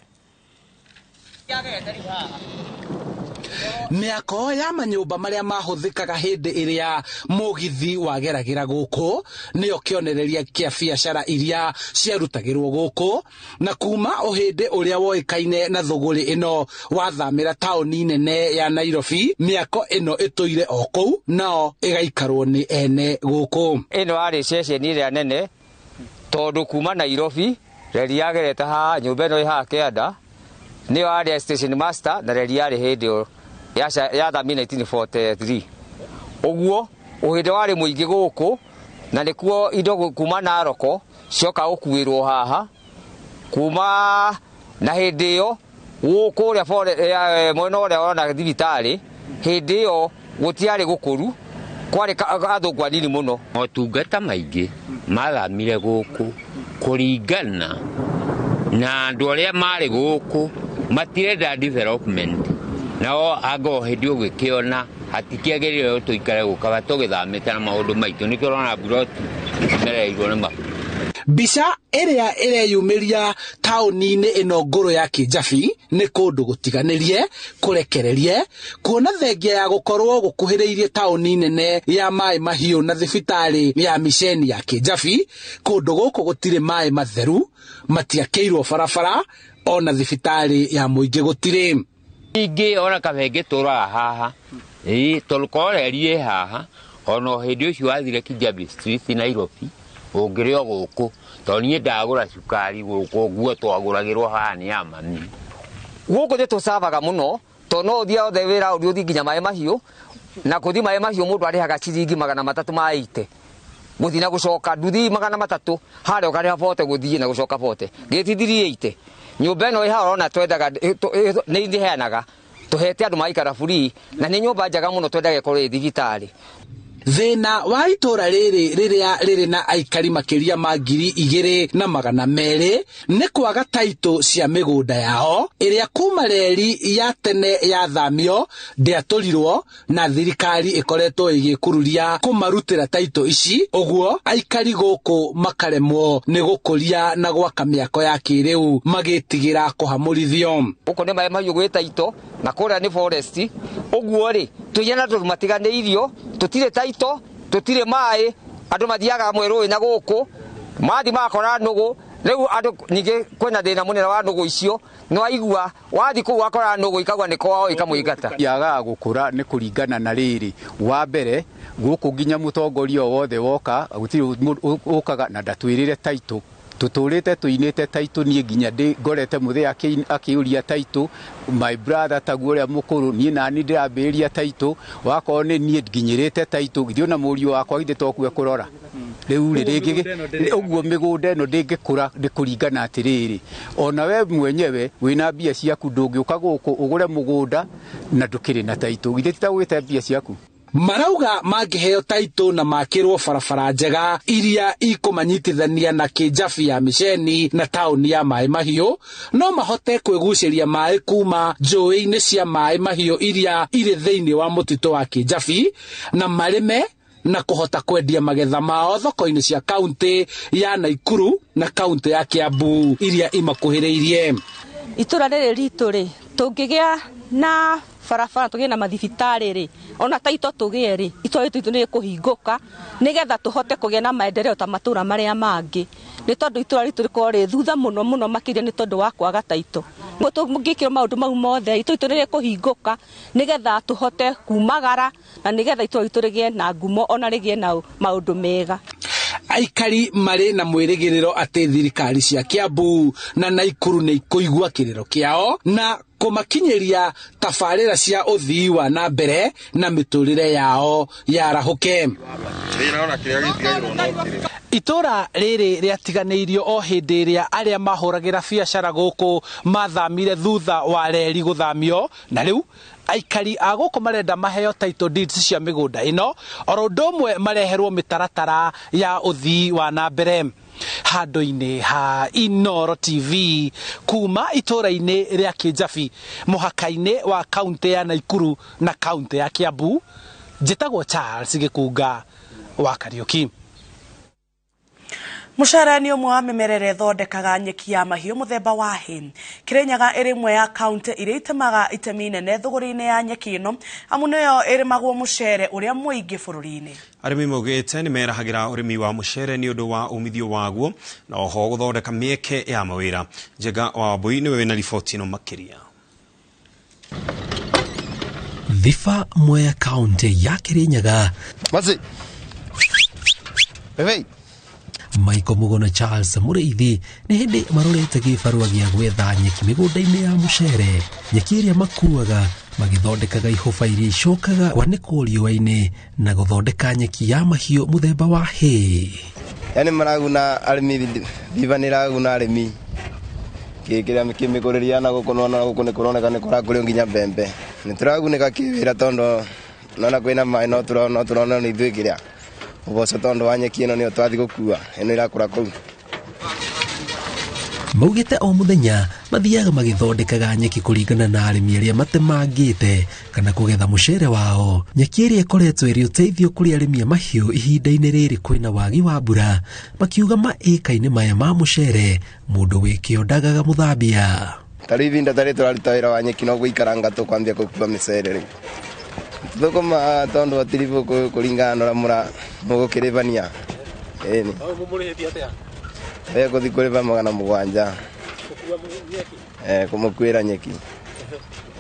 Mĩako ya manyũmba marĩa mahũthĩkaga hĩndĩ ĩrĩa mũgithi wageragĩra gũkũ nĩyo kĩonereria kĩa biacara iria ciarutagĩrwo gũkũ, na kuma ũhĩndĩ ũrĩa woĩkaine na thũgũrĩ ĩno wathamĩra taũni nene ya Nairobi, mĩako ĩno ĩtũire o kũu nao ĩgaikarwo nĩ ene gũkũ. Ĩno yarĩ ceceni ĩrĩa nene tondũ kuma Nairobi reri yagerete haha, nyũmba ĩno ĩ haha kĩanda nĩyo yarĩ station master na reri yarĩ hĩndĩ ĩyo yathamire 1943. Ũguo ũhĩndĩ warĩ mũingĩ gũkũ na nĩkuo indo kuma Naroko cioka gũkuĩrwo haha kuma na hĩndĩ ĩyo gũkũ ũrĩa mwena ũrĩa ũrona thibitarĩ hĩndĩ ĩyo gũtiarĩ gũkũru, kwarĩ athũngũ anini mũno. Motungata maingĩ mathamire gũkũ kũringana na andũ arĩa marĩ gũkũ matirenda development, nao anga o hĩndĩ ũgĩkĩona hatikĩagĩrĩire tũikare gũkaba tũgĩthamĩte na maũndũ maitũ, nĩkĩo ũrona mburoti cimereirwo nĩ mabu. Mbica ĩrĩa ĩreyumĩria taũni-inĩ ĩno ngũrũ ya Kĩjabi nĩ kũndũ gũtiganĩrie kũrekererie, kuona thengia ya gũkorwo gũkuhĩrĩirie taũni nene ya maĩ mahiũ na thibitarĩ ya miceni ya Kĩjabi, kũndũ gũkũ gũtirĩ maĩ matheru, matiakĩirwo barabara ona thibitarĩ ya mũingĩ gũtirĩ. Ningĩ ona kabenge tũraga haha ĩĩ tondũ korwo reri ĩ haha ona hĩndĩ ũcio wathire Kijabi Street Nairobi ũngĩrĩ o gũkũ, tondũ niĩ ndagũra cukari gũkũ nguo twagũragĩrwo haha nĩ ya mami. Gũkũ nĩ tũcavaga mũno tondũ no ũthiĩ othe wĩra ũthiĩ nginya maĩ mahiũ, na kũthiĩ maĩ mahiũ mũndũ arĩhaga ciringi 380 gũthiĩ na gũcoka, nduthi 300 harĩa ũkarĩha 40 gũthiĩ na gũcoka 40 gĩti 380. Nyũmba ĩno ĩ haha ũrona twendaga nĩ ĩheanaga tũhete andũ maikara free, na nĩ nyũmba njega mũno twendaga ĩkorwo ĩ thibitarĩ. Thĩna wa itũra rĩrĩ rĩrĩa rĩrĩ na aikari makĩria ma 2,200 nĩ kwaga taitũ cia mĩgũnda yao ĩrĩa kuma reri ya tene yathamio ndĩatũrirwo na thirikari ĩkoretwo ĩgĩkururia kũmarutĩra taitũ ici, ũguo aikari gũkũ makaremwo nĩ gũkũria na gwaka mĩako ya kĩrĩu magĩtigĩra kũhamũrithio. Gũkũ nĩ maĩ mahiũ gwĩ taitũ na kũrĩa nĩ forest, ũguo rĩ tũiyana tondũ matiganĩirio, tũtirĩ taitũ, tũtirĩ maĩ, andũ mathiaga mwerũ na gũkũ mathi makora nũgũ. Rĩu andũ ningĩ kwĩna thĩna mũnene wa nũgũ icio, nĩ waigua wathi kũu wakora nũgũ ikagua nĩ kwao ikamũingata. Yagaga gũkũra nĩ kũringana na rĩrĩ, wa mbere gũkũ nginya mũtongoria o wothe woka gũtirĩ ũkaga na ndatwĩrĩre taitũ Tũtũrĩte tũinĩte taitũ, niĩ nginya ndĩ ngorete mũthee akĩũria taitũ, my brother taguo ũrĩa mũkũrũ, niĩ nani ndĩrambĩrĩria taitũ, wakorwo nĩ niĩ nginyĩrĩte taitũ, githĩ ona mũriũ wakwa githĩ tokue kũrora rĩu rĩ rĩngĩ ũguo mĩgũnda ĩno ndĩngĩkũra nĩ kũringana atĩrĩrĩ, ona we mwenyewe wĩna mbia ciaku ndũngĩũka gũkũ ũgũre mũgũnda na ndũkĩrĩ na taitũ, githĩ ti ta ũgĩte mbia ciaku. Marauga mangĩheo taitũ na makĩrwo barabara njega iria ikũmanyitithania na Kĩnjabi ya Mĩceni na taũni ya Maĩ Mahiũ, no mahote kwĩgucĩria maĩ kuma njũĩ-inĩ cia Maĩ Mahiũ iria irĩ thĩinĩ wa mũtitũ wa Kĩnjabi, na marĩme na kũhota kwendia magetha mao thoko-inĩ cia kaunti ya Naikuru na kaunti ya Kiambu iria imakuhĩrĩirie. Itũra rĩrĩ ritũ rĩ, tũngĩgĩa na barabara, tũgĩe na mathibitarĩ rĩ, ona taitũ tũgĩe rĩ, itũra rĩtũ nĩ rĩkũhingũka nĩgetha tũhote kũgĩa na maendeleo ta matũra marĩa mangĩ, nĩ tondũ itũra ritũ rĩkoragwo rĩ thutha mũno mũno makĩria nĩ tondũ wa kwaga taitũ. Mũngĩkĩrwo maũndũ mau mothe, itũra ritũ nĩ rĩkũhingũka nĩgetha tũhote kumagara na nĩgetha itũra ritũ rĩgĩe na ngumo ona rĩgĩe na maũndũ mega. Aikari marĩ na mwĩrĩgĩrĩro atĩ thirikari cia Kiambu na Naikuru nĩ ikũigua kĩrĩro kĩao na kũmakinyĩria tabarĩra cia ũthii wa na mbere na mĩtũrĩre yao yarahũke. Itũra rĩrĩ rĩatiganĩirio o hĩndĩ ĩrĩa arĩa mahũragĩra biacara gũkũ mathamire thutha wa reri gũthamio, na rĩu aikari a gũkũ marenda maheo title deeds cia mĩgũnda ĩno oro ũndũ ũmwe mareherwo mĩtaratara ya ũthii wa na mbere. Handũ-inĩ ha Inooro TV kuma itũra-inĩ rĩa Kĩnjabi mũhaka-inĩ wa kaunti ya Naikuru na kaunti ya Kiambu, njĩtagwo Charles Gĩkunga wa Kariũki. Mũcere nĩ ũmwe wa mĩmera ĩrĩa ĩthondekaga nyeki ya mahiũ mũthemba wa hay. Kĩrĩnyaga ĩrĩ ĩmwe ya kaunti iria itemaga itemi inene thũgũrĩ-inĩ ya nyeki ĩno, amu nĩyo ĩrĩmagwo mũcere ũrĩa mũingĩ bũrũri-inĩ. Arĩmi maugĩte nĩ merahagĩra ũrĩmi wa mũcere nĩ ũndũ wa umithio waguo na oho gũthondeka mĩeke ya mawĩra. Njenga wa Wambui nĩwe wĩna riboti ĩno makĩria. Thiba Mwea kaunti ya Kĩrĩnyaga. Mazi. Bebe. Michael Mugo na Charles Mũrĩithi nĩ hĩndĩ marorete gĩbarũa gĩa gwetha nyeki mĩgũnda-inĩ ya mũcere, nyeki ĩrĩa makuaga magĩthondekaga ihũba iria icokaga kwanĩkwo riũa-inĩ na gũthondeka nyeki ya mahiũ mũthemba wa hay. Yani maraguna arĩmi, thiba nĩ ĩraguna arĩmi. Kĩrĩa kĩmĩkũrĩria na gũkũ nona gũkũ nĩ kũroneka nĩ kũrakũrio nginya mbembe. Nĩ tũragunĩka kĩwĩra tondũ nona kwĩna maĩ no tũrona nĩ ithuĩ kĩrĩa ũboco tondũ wa nyeki ĩno nĩyo twathiĩ gũkua ĩno ĩrakũra kũu. Maugĩte o mũthenya mathiaga magĩthondekaga nyeki kũringana na arĩmi arĩa matemangĩte kana kũgetha mũcere wao. Nyeki ĩrĩa ĩkoretwo ĩrĩ ũteithio kũrĩ arĩmi a mahiũ ihinda-inĩ rĩrĩ kwĩna wagi wa mbura, makiuga maĩka-inĩ maya ma mũcere mũndũ wĩ kĩo ndagaga mũthambia. Ta rĩu ihinda tarĩ tũraruta wĩra wa nyeki no gũikaranga tũkwambia gũkua mĩcere rĩu. Thũkũma tondũ hatirĩ kũringana na ũrĩa mũgũkĩrĩbania. Ĩni. We gũthiĩ kũrĩba 700. Kũmũkuĩra nyeki.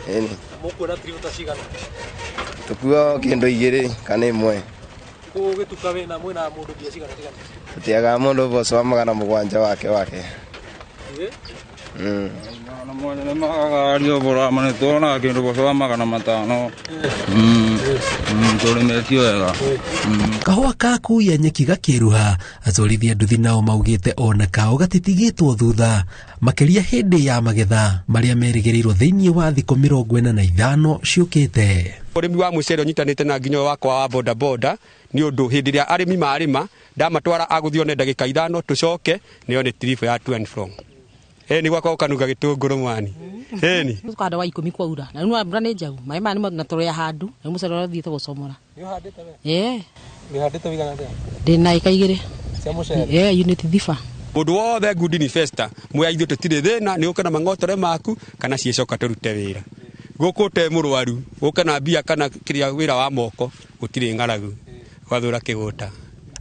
Ĩni. Mũkuona tiribũ ta cigana? Tũkua kĩndũ 2 kana 1. Gũgĩtuka wĩna mwĩna mũndũ mbia cigana cigana? Tũtiagaga mũndũ ũboco wa 700 wake wake. Kahũa ka kuia nyeki gakĩruha, atwarithia nduthi nao maugĩte ona kao gatitigĩtwo thutha, makĩria hĩndĩ ya magetha marĩa merĩgĩrĩirwo thĩinĩ wa thikũ 45 ciũkĩte. Ũrĩmi wa mũcere ũnyitanĩte na nginya wakwa wa boda boda nĩ ũndũ hĩndĩ ĩrĩa arĩmi marĩma ndamatwara agũthiĩ one ndagĩka 5 tũcoke nĩyo nĩ tiribũ ya to and from. Ni gwakwa ũkanuga gĩtũngũrũ mwani. Ĩni. Tũkanda wa 10 kwaura. Na rĩu mbura nĩ njau. Maĩ maya nĩ na tũrĩa handũ. Rĩu mũcere ũrathiĩte gũcomora. Nĩ ũhandĩte we? Ĩĩ. Nĩ ũhandĩte wĩigana atĩa? Ndĩ na ĩka 2. Cia mũcere? Ĩĩ, unit thiba. Mũndũ wothe good investor, mwea ithuĩ tũtirĩ thĩna, nĩ ũke na mang'otore maku kana ciĩcoka tũrute wĩra. Gũkũ ũte mũrwaru, ũke na mbia kana kĩrĩa wĩra wa moko, gũtirĩ ng'aragu. Gwathũra kĩgũta.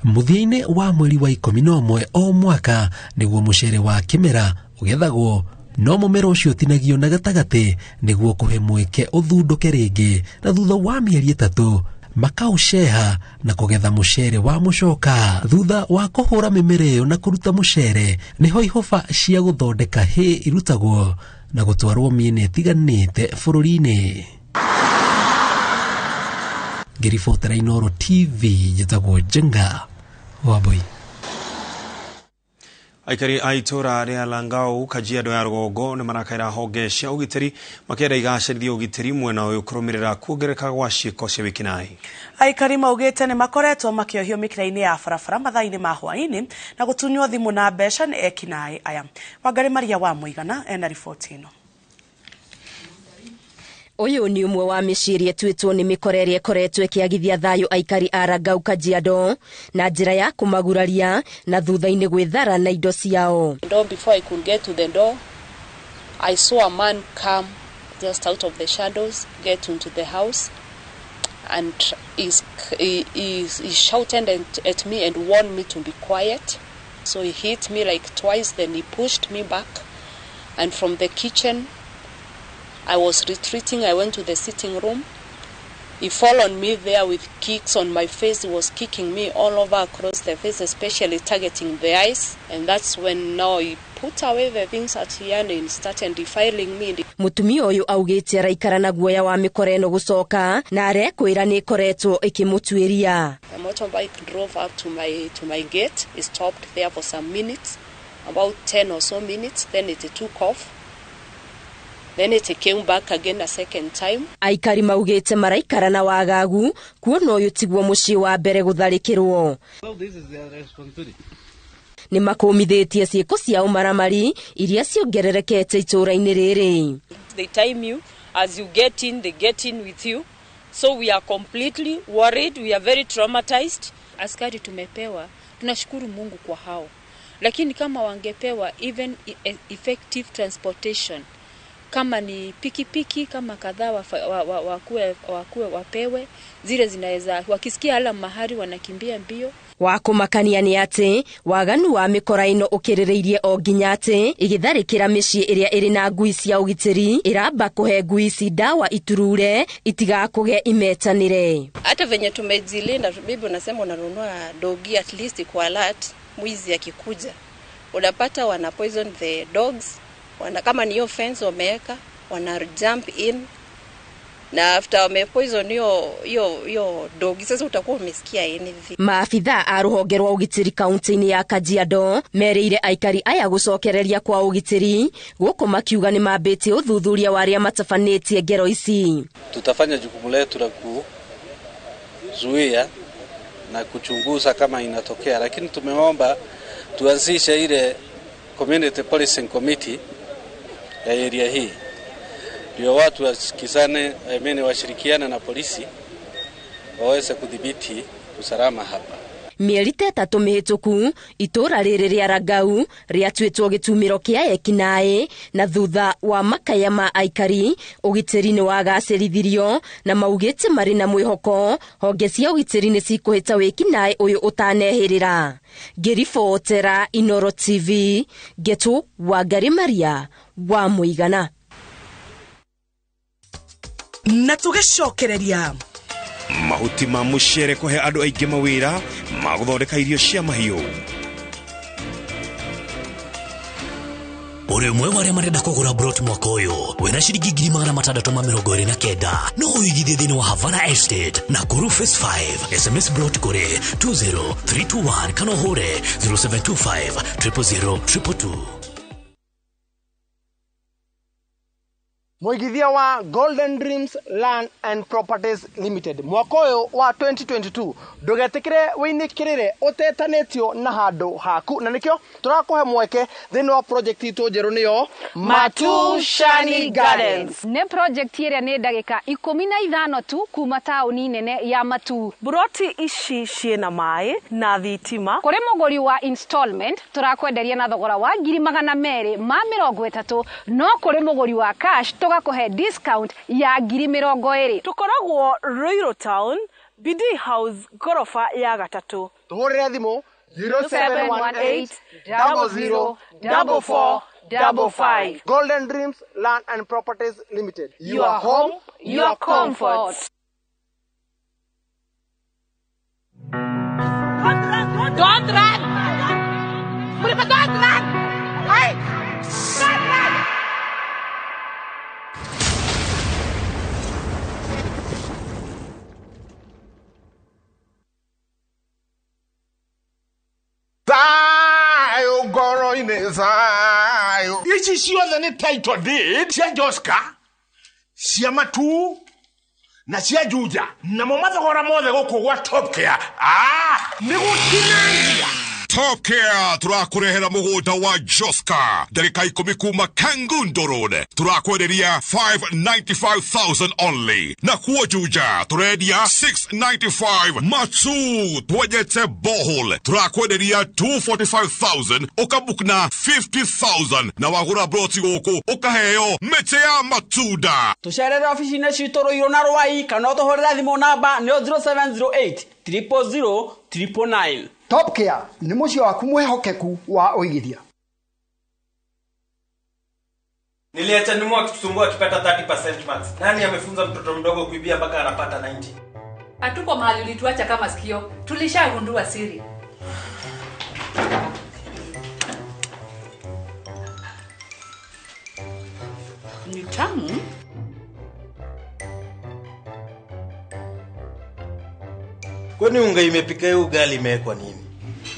Mũthia-inĩ wa mweri wa 11 o mwaka nĩguo mũcere wa kĩmera ũgethagwo, no mũmera ũcio ũtinagio na gatagatĩ nĩguo kũhe mweke ũthundũke rĩngĩ, na thutha wa mĩeri 3 Makaũceha na kũgetha mũcere wa mũcoka. Thutha wa kũhũra mĩmera ĩyo na kũruta mũcere, nĩho ihũba cia gũthondeka hay irutagwo na gũtwarwo mĩena ĩtiganĩte bũrũri-inĩ. Ngĩribotera Inooro TV, njĩtagwo Njenga Wambui. Aikari a itũra rĩa Langau Kajiado ya rũgongo nĩ marakaĩra honge cia ũgitĩri makĩenda igacĩrithie ũgitĩri mwena ũyũ kũrũmĩrĩra kuongerereka gwa ciĩko cia wĩkinaĩ. Aikari maugĩte nĩ makoretwo makĩohio mĩkĩra-inĩ ya barabara mathaa-inĩ ma hwaĩ-inĩ na gũtunywo thimũ na mbeca nĩ ekinaĩ aya. Wangari Maria wa Mũigana ena riboti ĩno. Ũyũ nĩ ũmwe wa mĩciĩ ĩrĩa ĩtuĩtwo nĩ mĩkora ĩrĩa ĩkoretwo ĩkĩagithia thayũ aikari a Rangau Kajiado na njĩra ya kũmaguraria na thutha-inĩ gwĩthara na indo ciao. Door, before I could get to the door, I saw a man come just out of the shadows, get into the house, and he shouted at me and warned me to be quiet. So he hit me like twice, then he pushed me back, and from the kitchen, I was retreating. I went to the sitting room. He followed me there with kicks on my face. He was kicking me all over across the face, especially targeting the eyes. And that's when now he put away the things at the end and started defiling me. Mũtumia ũyũ augĩte araikara na guoya wa mĩkora ĩno gũcoka na arekwĩra nĩ ĩkoretwo ĩkĩmũtuĩria. The motorbike drove up to my gate. It stopped there for some minutes, about 10 or so minutes. Then it took off. Then it came back again a second time. Aikari maugĩte maraikara na wagagu kuona ũyũ tiguo mũciĩ wa mbere gũtharĩkĩrwo. Well, this is their responsibility. Nĩ makũmithĩtie ciĩko cia ũmaramari iria ciongererekete itũũra-inĩ rĩrĩ. They time you as you get in, they get in with you. So we are completely worried, we are very traumatized. Askari tumepewa, tunashukuru Mungu kwa hao. Lakini kama wangepewa even effective transportation, kama ni pikipiki kama kadhaa wakuwe wapewe zile zinaweza, wakisikia ala mahali wanakimbia mbio. Wakumakania nĩ atĩ waganu wa mĩkora ĩno ũkĩrĩrĩirie o nginya atĩ ĩgĩtharĩkĩra mĩciĩ ĩrĩa ĩrĩ na ngui cia ũgitĩri ĩramba kũhe ngui ici ndawa iturure itigakũge imetanĩre. Hata venye tumejilinda, bibi unasema unanunua dogi at least kwa alert, mwizi akikuja unapata wana poison the dogs. Wana, kama ni hiyo fence wameweka, wana jump in na after wame poison hiyo dog, sasa utakuwa umesikia anything. Maabitha a rũhonge rwa ũgitĩri kaunti-inĩ ya Kajiado merĩire aikari aya gũcokereria kwa ũgitĩri gũkũ makiuga nĩ mambĩtie ũthuthuria wa arĩa matabanĩtie ngero ici. Tutafanya jukumu letu la kuzuia na kuchunguza kama inatokea, lakini tumeomba tuanzishe ile community policing committee ya area hii ndio watu wasikizane, washirikiane na polisi waweze kudhibiti usalama hapa. Mĩeri ta ĩtatũ mĩhĩtũku itũũra rĩrĩ rĩa Rangau rĩatuĩtwo gĩtumĩro kĩa ekinaĩ na thutha wa makaya ma aikari ũgitĩri nĩ wagacĩrithirio na maugĩte marĩ na mwĩhoko honge cia ũgitĩri nĩ cikũhĩta wĩkinaĩ ũyũ ũtanehĩrĩra. Ngĩribotera Inooro TV Ngetu Wangari Maria wa Mũigana. Na tũgĩcokereria mahuti ma mũcere kũhe andũ aingĩ mawĩra ma gũthondeka irio cia mahiũ. Ũrĩ ũmwe wa arĩa marenda kũgũra brot mwaka ũyũ wĩna ciringi 629 no ũigithie thĩinĩ wa Havana Estate na Nakuru Phase 5. SMS brot kũrĩ 20321 kana ũhũre 0725 000 222. Mũigithia wa Golden Dreams Land and Properties Limited mwaka ũyũ wa 2022 ndũgetĩkĩre wĩinĩkĩrĩre ũtetanĩtio na handũ haku, na nĩkĩo tũrakũhe mweke thĩinĩ wa project itũ njerũ nĩyo Matushani Gardens. Nĩ project ĩrĩa nĩ ndagĩka 15 tu kuma taũni nene ya Matu. Buroti ici ciĩna maĩ na thitima. Kũrĩ mũgũri wa installment tũrakwenderia na thogora wa 230,000, no kũrĩ mũgũri wa cash tũgakũhe discount ya 20,000. Tũkoragwo Ruiru Town, BD House, gorofa ya gatatũ. Tũhũrĩre thimũ 0718 00 44 55. Golden Dreams Land and Properties Limited. Your home, your comfort. Thayũ. Ici ciothe nĩ title deed cia Joska, cia Matu na cia Juja, namo mathogora mothe gũkũ gwa Top Care nĩ gũtinangia. Top Care tũrakũrehera mũgũnda wa Joska ndagĩka 10 kuma Kangundo Road, tũrakwenderia 595,000 only, na kuo Juja tũrendia 695, Matu twenjete borehole tũrakwenderia 245,000, ũkabook na 50,000, na wagũra broti gũkũ ũkaheo mĩtĩ ya matunda. Tũcerere ofici-inĩ citũ Rũirũ na Rwai, kana ũtũhũrĩre thimũ namba nĩyo 0708 000 999. Top Care nĩ mũciĩ waku mwĩhokeku wa ũigithia. Niliacha nimu akitusumbua akipata 30% max. Nani amefunza mtoto mdogo kuibia mpaka anapata 90? Hatuko mahali ulituacha kama sikio. Tulishagundua siri. Ni tamu. Kwani unga imepika hiyo ugali imewekwa nini?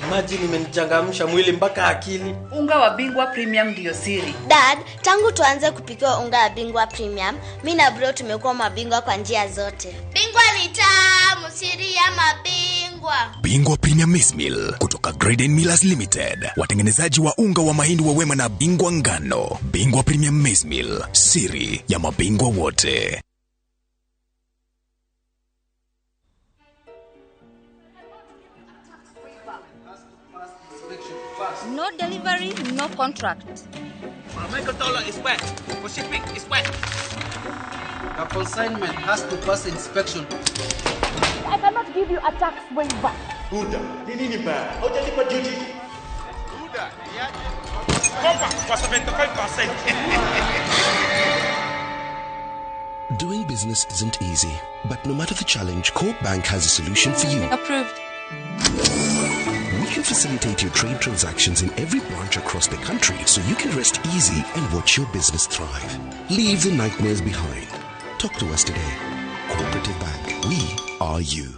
Imagine imenichangamsha mwili mpaka akili. Unga wa Bingwa Premium ndio siri. Dad, tangu tuanze kupikiwa unga wa Bingwa Premium, mimi na bro tumekuwa mabingwa kwa njia zote. Bingwa ni tamu, siri ya mabingwa. Bingwa Premium Maize Meal kutoka Graden Millers Limited, watengenezaji wa unga wa mahindi wa Wema na Bingwa Ngano. Bingwa Premium Maize Meal, siri ya mabingwa wote. No delivery, no contract. Michael Dollar is wet. For shipping is wet. The consignment has to pass inspection. I cannot give you a tax waiver. Buda, ni nini baya? Hujalipa duty. Buda, kopa kwa 75%. Doing business isn't easy, but no matter the challenge, Corp Bank has a solution for you. Approved. We can facilitate your trade transactions in every branch across the country so you can rest easy and watch your business thrive. Leave the nightmares behind. Talk to us today. Cooperative Bank. We are you.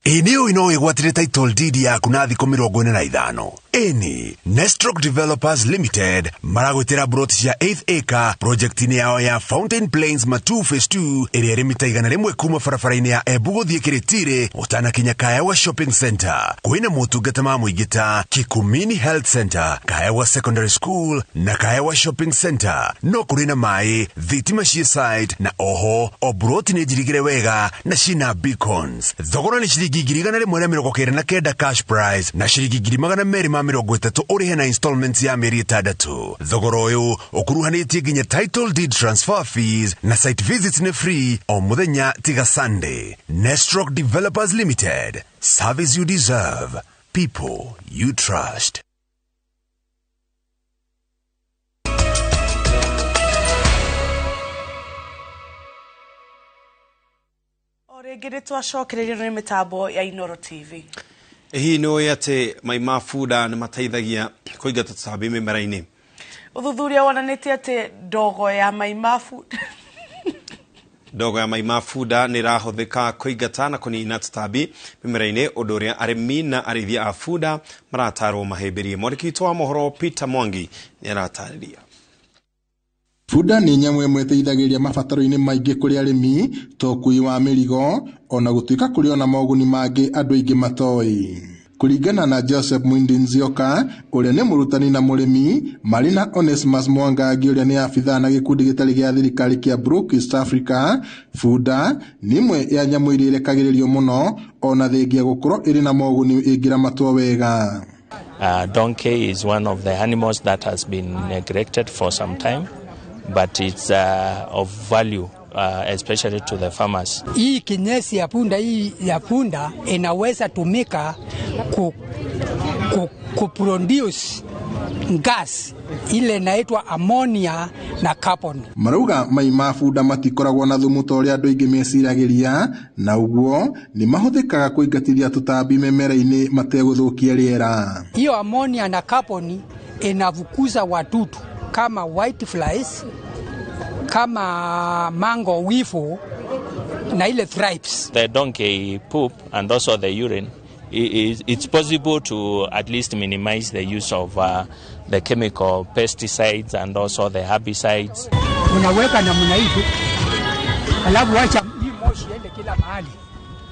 Ĩ ino ĩgwatire title deed yaku na thikũ 45. Ĩni Nestrock Developers Limited maragwĩtĩra broti cia 8th acre project-inĩ yao ya Fountain Plains Matu Phase 2 ĩrĩa ĩrĩ mita 100 kuma barabara-inĩ ya Embu gũthiĩ Kĩrĩtĩrĩ ũtanakinya Kaewa Shopping Center. Kwĩna motungata ma mũingĩ ta Kikumini Health Center, Kaewa Secondary School na Kaewa Shopping Center. No kũrĩ na maĩ, thitima ciĩ site na oho o broti nĩ njirigĩre wega na cina beacons. Thogora nĩ ciringi 199 cash price na ciringi 230 ũrĩhe na installments ya mĩeri 6. Thogora ũyũ ũkuruhanĩtie nginya title deed transfer fees na site visits nĩ free o mũthenya tiga Sunday. Nestrock Developers Limited, service you deserve, people you trust. Rĩngĩ nĩ twacokereirio nĩ mĩtambo ya Inoro TV. Hihi nĩ ũĩ atĩ mai ma bunda nĩ mateithagia kũingata tũtambi mĩmera-inĩ? Ũthuthuria wonanĩtie atĩ ndogo ya mai ma bunda Ndogo ya mai ma bunda nĩ ĩrahũthĩka kũingata na kũnina tũtambi mĩmera-inĩ, ũndũ ũrĩa arĩmi na arĩithia a bunda maratarwo mahĩmbĩrie. Mwandĩki witũ wa mohoro Peter Mwangi nĩ aratarĩria. Bunda nĩ nyamũ ĩmwe ĩteithagĩrĩria mabataro-inĩ maingĩ kũrĩ arĩmi ta ũkuui wa mĩrigo, ona gũtuĩka kũrĩ ona moguni mangĩ andũ aingĩ matoĩ. Kũringana na Joseph Mwindi Nzioka ũrĩa nĩ mũrutani na mũrĩmi, marĩ na Onesmus Mwangangi ũrĩa nĩ abithaa na gĩkundi gĩtarĩ gĩa thirikari kĩa Brook East Africa, bunda nĩ ĩmwe ya nyamũ iria irekagĩrĩrio mũno ona thengia gũkorwo ĩrĩ na moguni ĩngĩramatwo wega. Donkey is one of the animals that has been neglected for some time, but it's of value especially to the farmers. Hii kinyesi ya punda, hii ya punda inaweza tumika ku produce gas ile inaitwa ammonia na carbon. Marauga mai ma bunda matikoragwo na thumu ta ũrĩa andũ aingĩ meciragĩria, na ũguo nĩ mahũthĩkaga kũingatithia tũtambi mĩmera-inĩ mategũthũkia rĩera. Hiyo ammonia na carbon inafukuza wadudu kama white flies, kama mango weevil na ile thrips. The donkey poop and also the urine it's possible to at least minimize the use of the chemical pesticides and also the herbicides. Unaweka namna hivi, alafu wacha hii moshi iende kila mahali.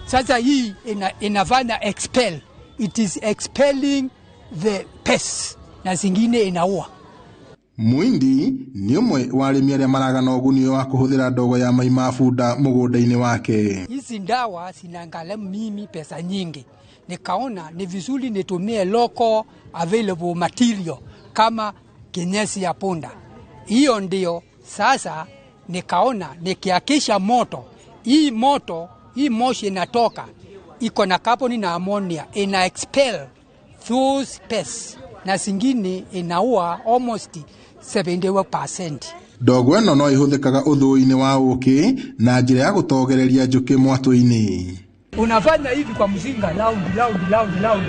Sasa hii inafanya expel, it is expelling the pests na zingine inaua. Muindi ni ũmwe wa arĩmi arĩa maragana ũguni wa kũhũthĩra ndogo ya mai ma bunda mũgũnda-inĩ wake. Hizi ndawa zinagharimu mimi pesa nyingi, nikaona ni vizuri nitumie local available material kama kinyesi ya punda. Hiyo ndio sasa nikaona nikiakisha moto, hii moto, hii moshi inatoka iko na carbon na ammonia, ina expel those pests na zingine inaua almost 71%. Ndogo ĩno no ĩhũthĩkaga ũthũi-inĩ wa ũkĩ na njĩra ya gũtogereria njũkĩ mwatũ-inĩ. Unafanya hivi kwa mzinga, round round round round.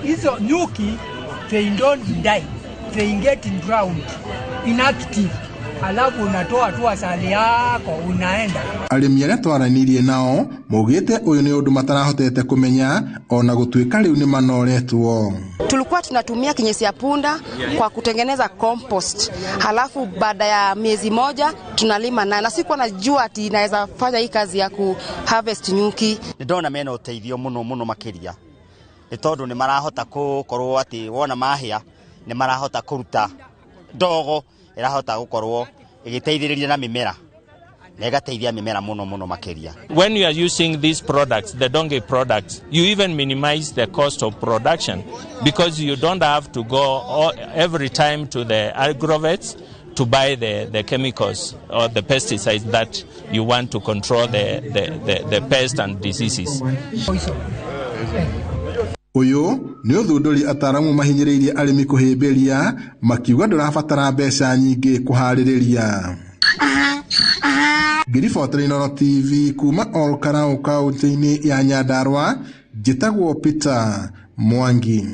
Hizo nyuki they don't die, they get drowned, inactive. Alafu unatoa tu asali yako unaenda. Arĩmi arĩa twaranĩirie nao maugĩte ũyũ nĩ ũndũ matarahotete kũmenya ona gũtuĩka rĩu nĩ manoretwo. Tulikuwa tunatumia kinyesi ya punda kwa kutengeneza compost. Halafu baada ya miezi moja tunalima na sikuwa najua ati inaweza fanya hii kazi ya ku harvest nyuki. Ndona mena ũteithio mũno mũno makĩria. Nĩ tondũ nĩ marahota gũkorwo atĩ wona mahĩa nĩ marahota kũruta ndogo ĩrahota gũkorwo ĩgĩteithĩrĩria na mĩmera na ĩgateithia mĩmera mũno mũno makĩria. When you are using these products, the donkey products, you even minimize the cost of production because you don't have to go every time to the agrovets to buy the chemicals or the pesticides that you want to control the pests and diseases. Ũyũ nĩ ũthundũri ataramu mahinyĩrĩirie arĩmi kũhĩmbĩria makiuga ndũrabatara mbeca nyingĩ kũharĩrĩria. Ngĩribotera Inooro TV kuma Olkalau kaunti-inĩ ya Nyandarua, njĩtagwo Peter Mwangi.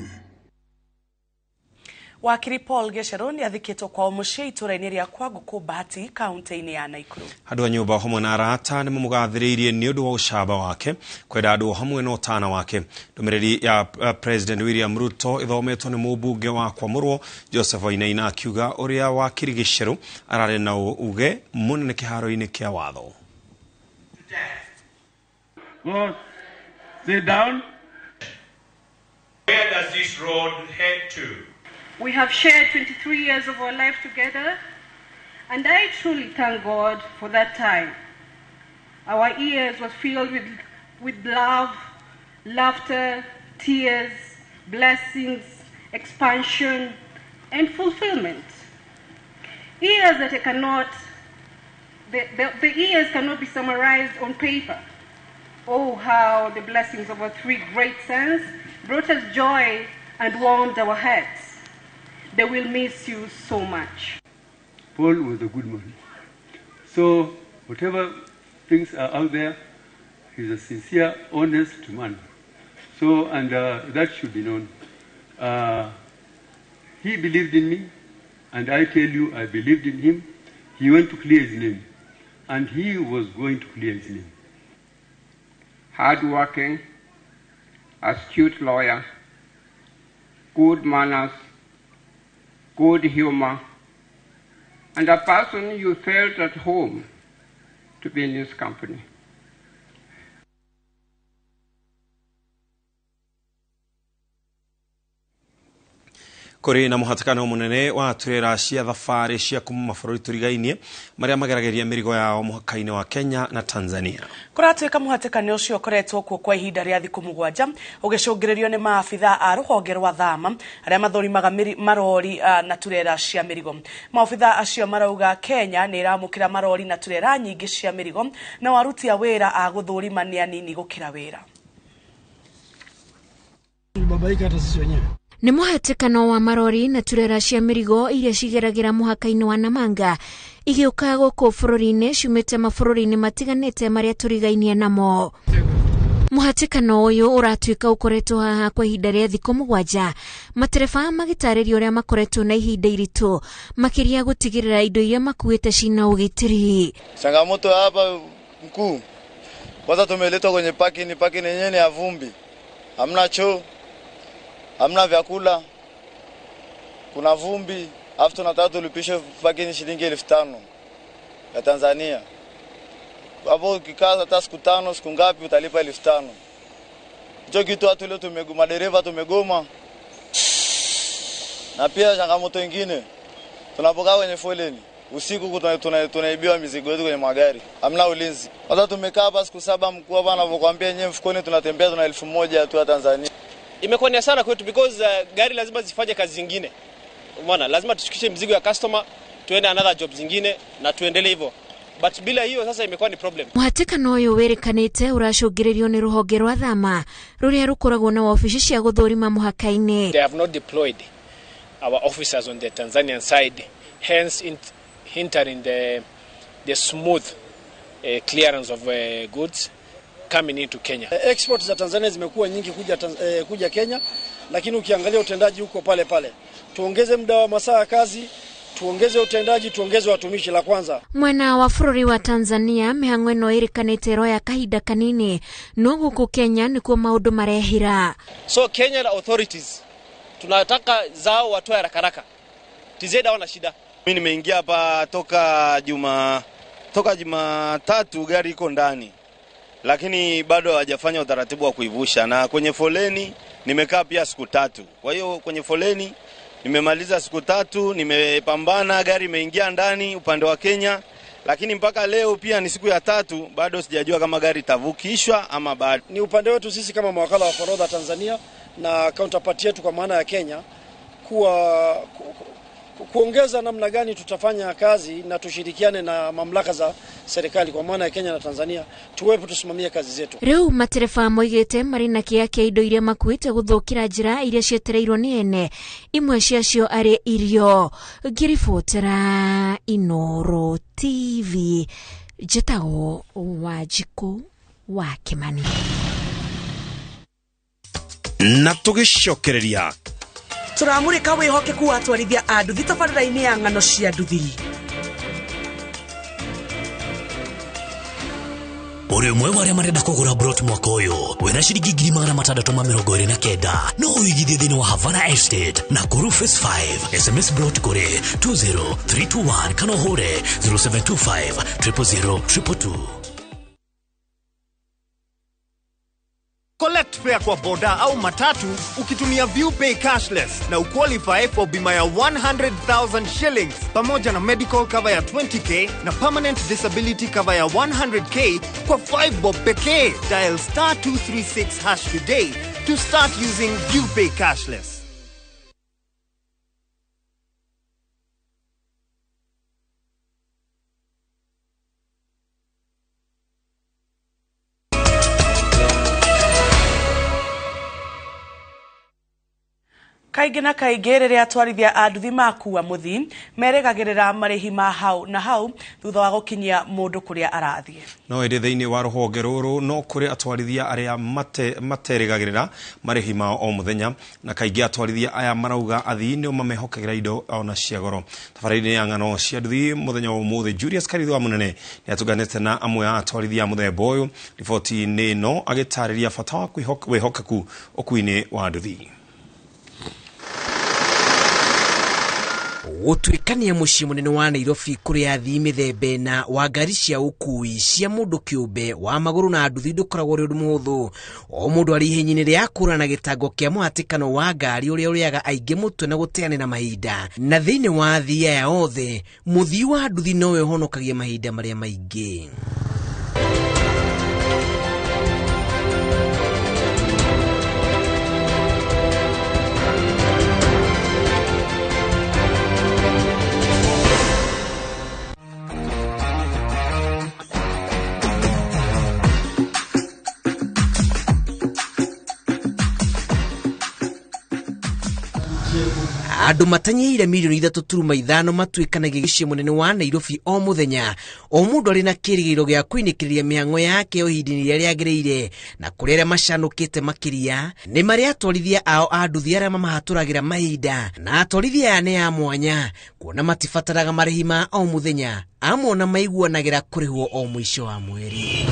Wakiri Paul Gicheru nĩ athikĩtwo kwao mũciĩ itũũra-inĩ rĩa Kwangũkũ Bahati kaunti-inĩ ya Nakuru. Andũ a nyũmba hamwe na arata nĩ mamũgathĩrĩirie nĩ ũndũ wa ũcamba wake kwenda andũ hamwe na ũtana wake. Ndũmĩrĩri ya President William Ruto ĩthometwo nĩ mũmbunge wa Kwamũrwo Joseph Wainaina akiuga ũrĩa wakiri Gicheru ararĩ na uge mũnene kĩharo-inĩ kĩa watho. Go sit down. Where does this road head to? We have shared 23 years of our life together, and I truly thank God for that time. Our ears were filled with love, laughter, tears, blessings, expansion, and fulfillment. Years that I cannot, the years cannot be summarized on paper. Oh, how the blessings of our three great sons brought us joy and warmed our hearts. They will miss you so much. Paul was a good man. So whatever things are out there, he's a sincere, honest man. So, and that should be known. He believed in me, and I tell you, I believed in him. He went to clear his name, and he was going to clear his name. Hardworking, astute lawyer, good manners, good humor, and a person you felt at home to be in his company. Kũrĩ na mũhatĩkano mũnene wa turera cia thabarĩ cia kuma mabũrũri tũrigainie marĩa mageragĩria mĩrigo yao mũhaka-inĩ wa Kenya na Tanzania. Kũratuĩka mũhatĩkano ũcio ũkoretwo kuo kwa ihinda rĩa thikũ 7 ũgĩcũngĩrĩrio nĩ maabitha a rũhonge rwa thama arĩa mathũrimaga marori na turera cia mĩrigo. Maobitha acio marauga Kenya nĩ ĩramũkĩra marori na turera nyingĩ cia mĩrigo na aruti a wĩra a gũthũrima nĩ anini gũkĩra wĩra. Nĩ mũhatĩkano wa marori na turera cia mĩrigo iria cigeragĩra mũhaka-inĩ wa Namanga igĩũka gũkũ bũrũri-inĩ ciumĩte mabũrũri-inĩ matiganĩte marĩa tũrigainie namo. Mũhatĩkano ũyũ ũratuĩka ũkoretwo haha kwa ihinda rĩa thikũ 7, matereba magĩtarĩria ũrĩa makoretwo na ihinda iritũ makĩria gũtigĩrĩra indo iria makuĩte cina ũgitĩri. Changamoto hapa mkuu, kwanza tumeletwa kwenye parking, parking yenyewe ni ya vumbi. Hamna choo, hamna vyakula, kuna vumbi, afu tunataka tulipishe parking shilingi 5,000 ya Tanzania. Hapo ukikaa hata siku 5 siku ngapi utalipa 5,000. Hicho kitu watu leo tumegoma, dereva tumegoma. Na pia changamoto nyingine, tunapokaa kwenye foleni usiku tunaibiwa mizigo yetu kwenye magari. Hamna ulinzi. Hata tumekaa hapa siku 7, mkuu hapa anavyokuambia yenyewe mfukoni tunatembea tuna 1,000 tu ya Tanzania. Imekuwa ni hasara kwetu because gari lazima zifanye kazi zingine. Umeona, lazima tushikishe mzigo ya customer, tuende another job zingine na tuendelee hivyo. But bila hiyo sasa imekuwa ni problem. Muhatĩkano ũyũ wĩrĩkanĩte ũracũngĩrĩrio nĩ rũhonge rwa thama rũrĩa rũkoragwo na wabici cia gũthũrima mũhaka-inĩ. They have not deployed our officers on the Tanzanian side, hence hindering the smooth clearance of goods coming into Kenya. Export za Tanzania zimekuwa nyingi kuja Kenya, lakini ukiangalia utendaji uko pale pale. Tuongeze muda wa masaa ya kazi, tuongeze utendaji, tuongeze watumishi la kwanza. Mwena wa bũrũri wa Tanzania mĩhang'o ĩno ĩrĩkanĩte ĩroya kahinda kanini no gũkũ Kenya nĩkuo maũndũ marehira. So Kenyan authorities tunataka zao watoe haraka haraka. TZ hawana shida. Mimi nimeingia hapa toka Jumatatu, gari iko ndani. Lakini bado hawajafanya utaratibu wa kuivusha, na kwenye foleni nimekaa pia siku 3. Kwa hiyo kwenye foleni nimemaliza siku 3, nimepambana, gari imeingia ndani upande wa Kenya, lakini mpaka leo pia ni siku ya 3 bado sijajua kama gari itavukishwa ama bado. Ni upande wetu sisi kama mawakala wa forodha Tanzania na counterpart yetu kwa maana ya Kenya kuongeza namna gani tutafanya kazi na tushirikiane na mamlaka za serikali kwa maana ya Kenya na Tanzania, tuwepo tusimamie kazi zetu. Riu matereba moigĩte marĩ na kĩea kĩa indo iria makuĩte gũthũkĩra njĩra iria cietereirwo nĩ ene, imwe ciacio arĩ irio. Ngĩribotera Inooro TV, njĩtagwo Wanjikũ wa Kĩmani. Na tũgĩcokereria tũramũrĩka wĩhokeku wa atwarithia a nduthi tabarĩra-inĩ ya ng'ano cia nduthi. Ũrĩ ũmwe wa arĩa marenda kũgũra brot mwaka ũyũ wĩna ciringi 629 no ũigithie thĩinĩ wa Havana Estate na Nakuru Phase 5. SMS brot kũrĩ 20321 kana ũhũre 0725 000 222. Collect fare kwa boda au matatu ukitumia ViewPay cashless na uqualify for bima ya 100,000 shillings pamoja na medical cover ya 20k na permanent disability cover ya 100k kwa 5 bob pekee. Dial star 236 hash today to start using ViewPay cashless. Kaingĩ na kaingĩ rĩrĩa atwarithia a nduthi makua mũthii merĩgagĩrĩra marĩhi ma hau na hau thutha wa gũkinyia mũndũ kũrĩa arathiĩ. No ĩndĩ thĩinĩ wa rũhonge rũrũ no kũrĩ atwarithia arĩa materĩgagĩrĩra marĩhi mao o mũthenya, na kaingĩ atwarithia aya marauga athii nĩo mamehokagĩra indo ona cia goro. Tabarĩra-inĩ ya ng'ano cia nduthi mũthenya wa ũmũthĩ, Julius Karithwa Mũnene nĩatũnganĩte na amwe a atwarithia a mũthemba ũyũ riboti-inĩ ĩno agĩtarĩria bata wa wĩhokeku ũkuui-inĩ wa nduthi. Gũtuĩkania mũciĩ mũnene wa Nairobi kũrĩ athii mĩthemba ĩna wa ngari cia ũkuui cia mũndũ kĩũmbe wa magũrũ na nduthi ndũkoragwo ũrĩ ũndũ mũhũthũ. O mũndũ arĩ ihenya-inĩ rĩa kũũrana gĩtango kĩa mũhatĩkano wa ngari ũrĩa ũrĩaga aingĩ mũtwe na gũteanĩra mahinda. Na thĩinĩ wa athii aya othe, mũthii wa nduthi nowe ũhonokagia mahinda marĩa maingĩ. Andũ matanyihĩire mirioni 3.5 matuĩkanagia gĩcigo mũnene wa Nairobi o mũthenya. O mũndũ arĩ na kĩrĩgĩrĩro gĩa kũinĩkĩrĩria mĩhang'o yake o ihinda-inĩ rĩrĩa rĩagĩrĩire, na kũrĩ arĩa macanũkĩte makĩria nĩ marĩa atwarithia ao a nduthi arĩa mamahatũragĩra mahinda. Na atwarithia aya nĩ a mwanya kuona matibataraga marĩhi ma o mũthenya, amwe ona maiguanagĩra kũrĩhwo o mũico wa mweri.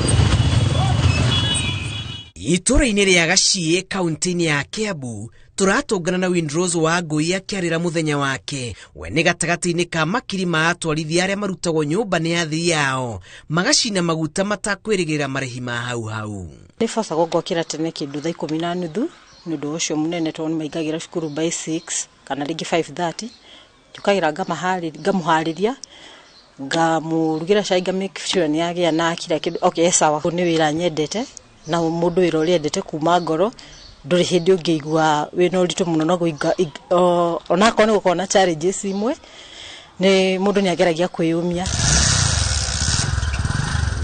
Itũũra-inĩ rĩa Gaciĩ kaunti-inĩ ya Kiambu tũratũngana na Windrose wa Ngũi akĩarĩra mũthenya wake. We nĩ gatagatĩ-inĩ ka makiri ma atwarithia arĩa marutagwo nyũmba nĩ athii ao magacina maguta matakwĩrĩgĩrĩra marĩhi ma hau hau. Nĩ bacagwo ngokĩra tene kĩndũ thaa 10:30 nĩ ũndũ ũcio mũnene tondũ nĩmaingagĩra cukuru by 6 kana rĩngĩ 5:30. Njũkagĩra ngamũharĩria, ngamũrugĩra cai, nga make sure nĩ agĩa na kila kĩndũ. Okay, sawa. Nĩ wĩra nyendete na mũndũ wĩra ũrĩa endete kuma ngoro ndũrĩ hĩndĩ ũngĩigua wĩna ũritũ mũno na onakorwo nĩ gũkorwo na challenges imwe, nĩ mũndũ nĩ ageragia kwĩyũmia.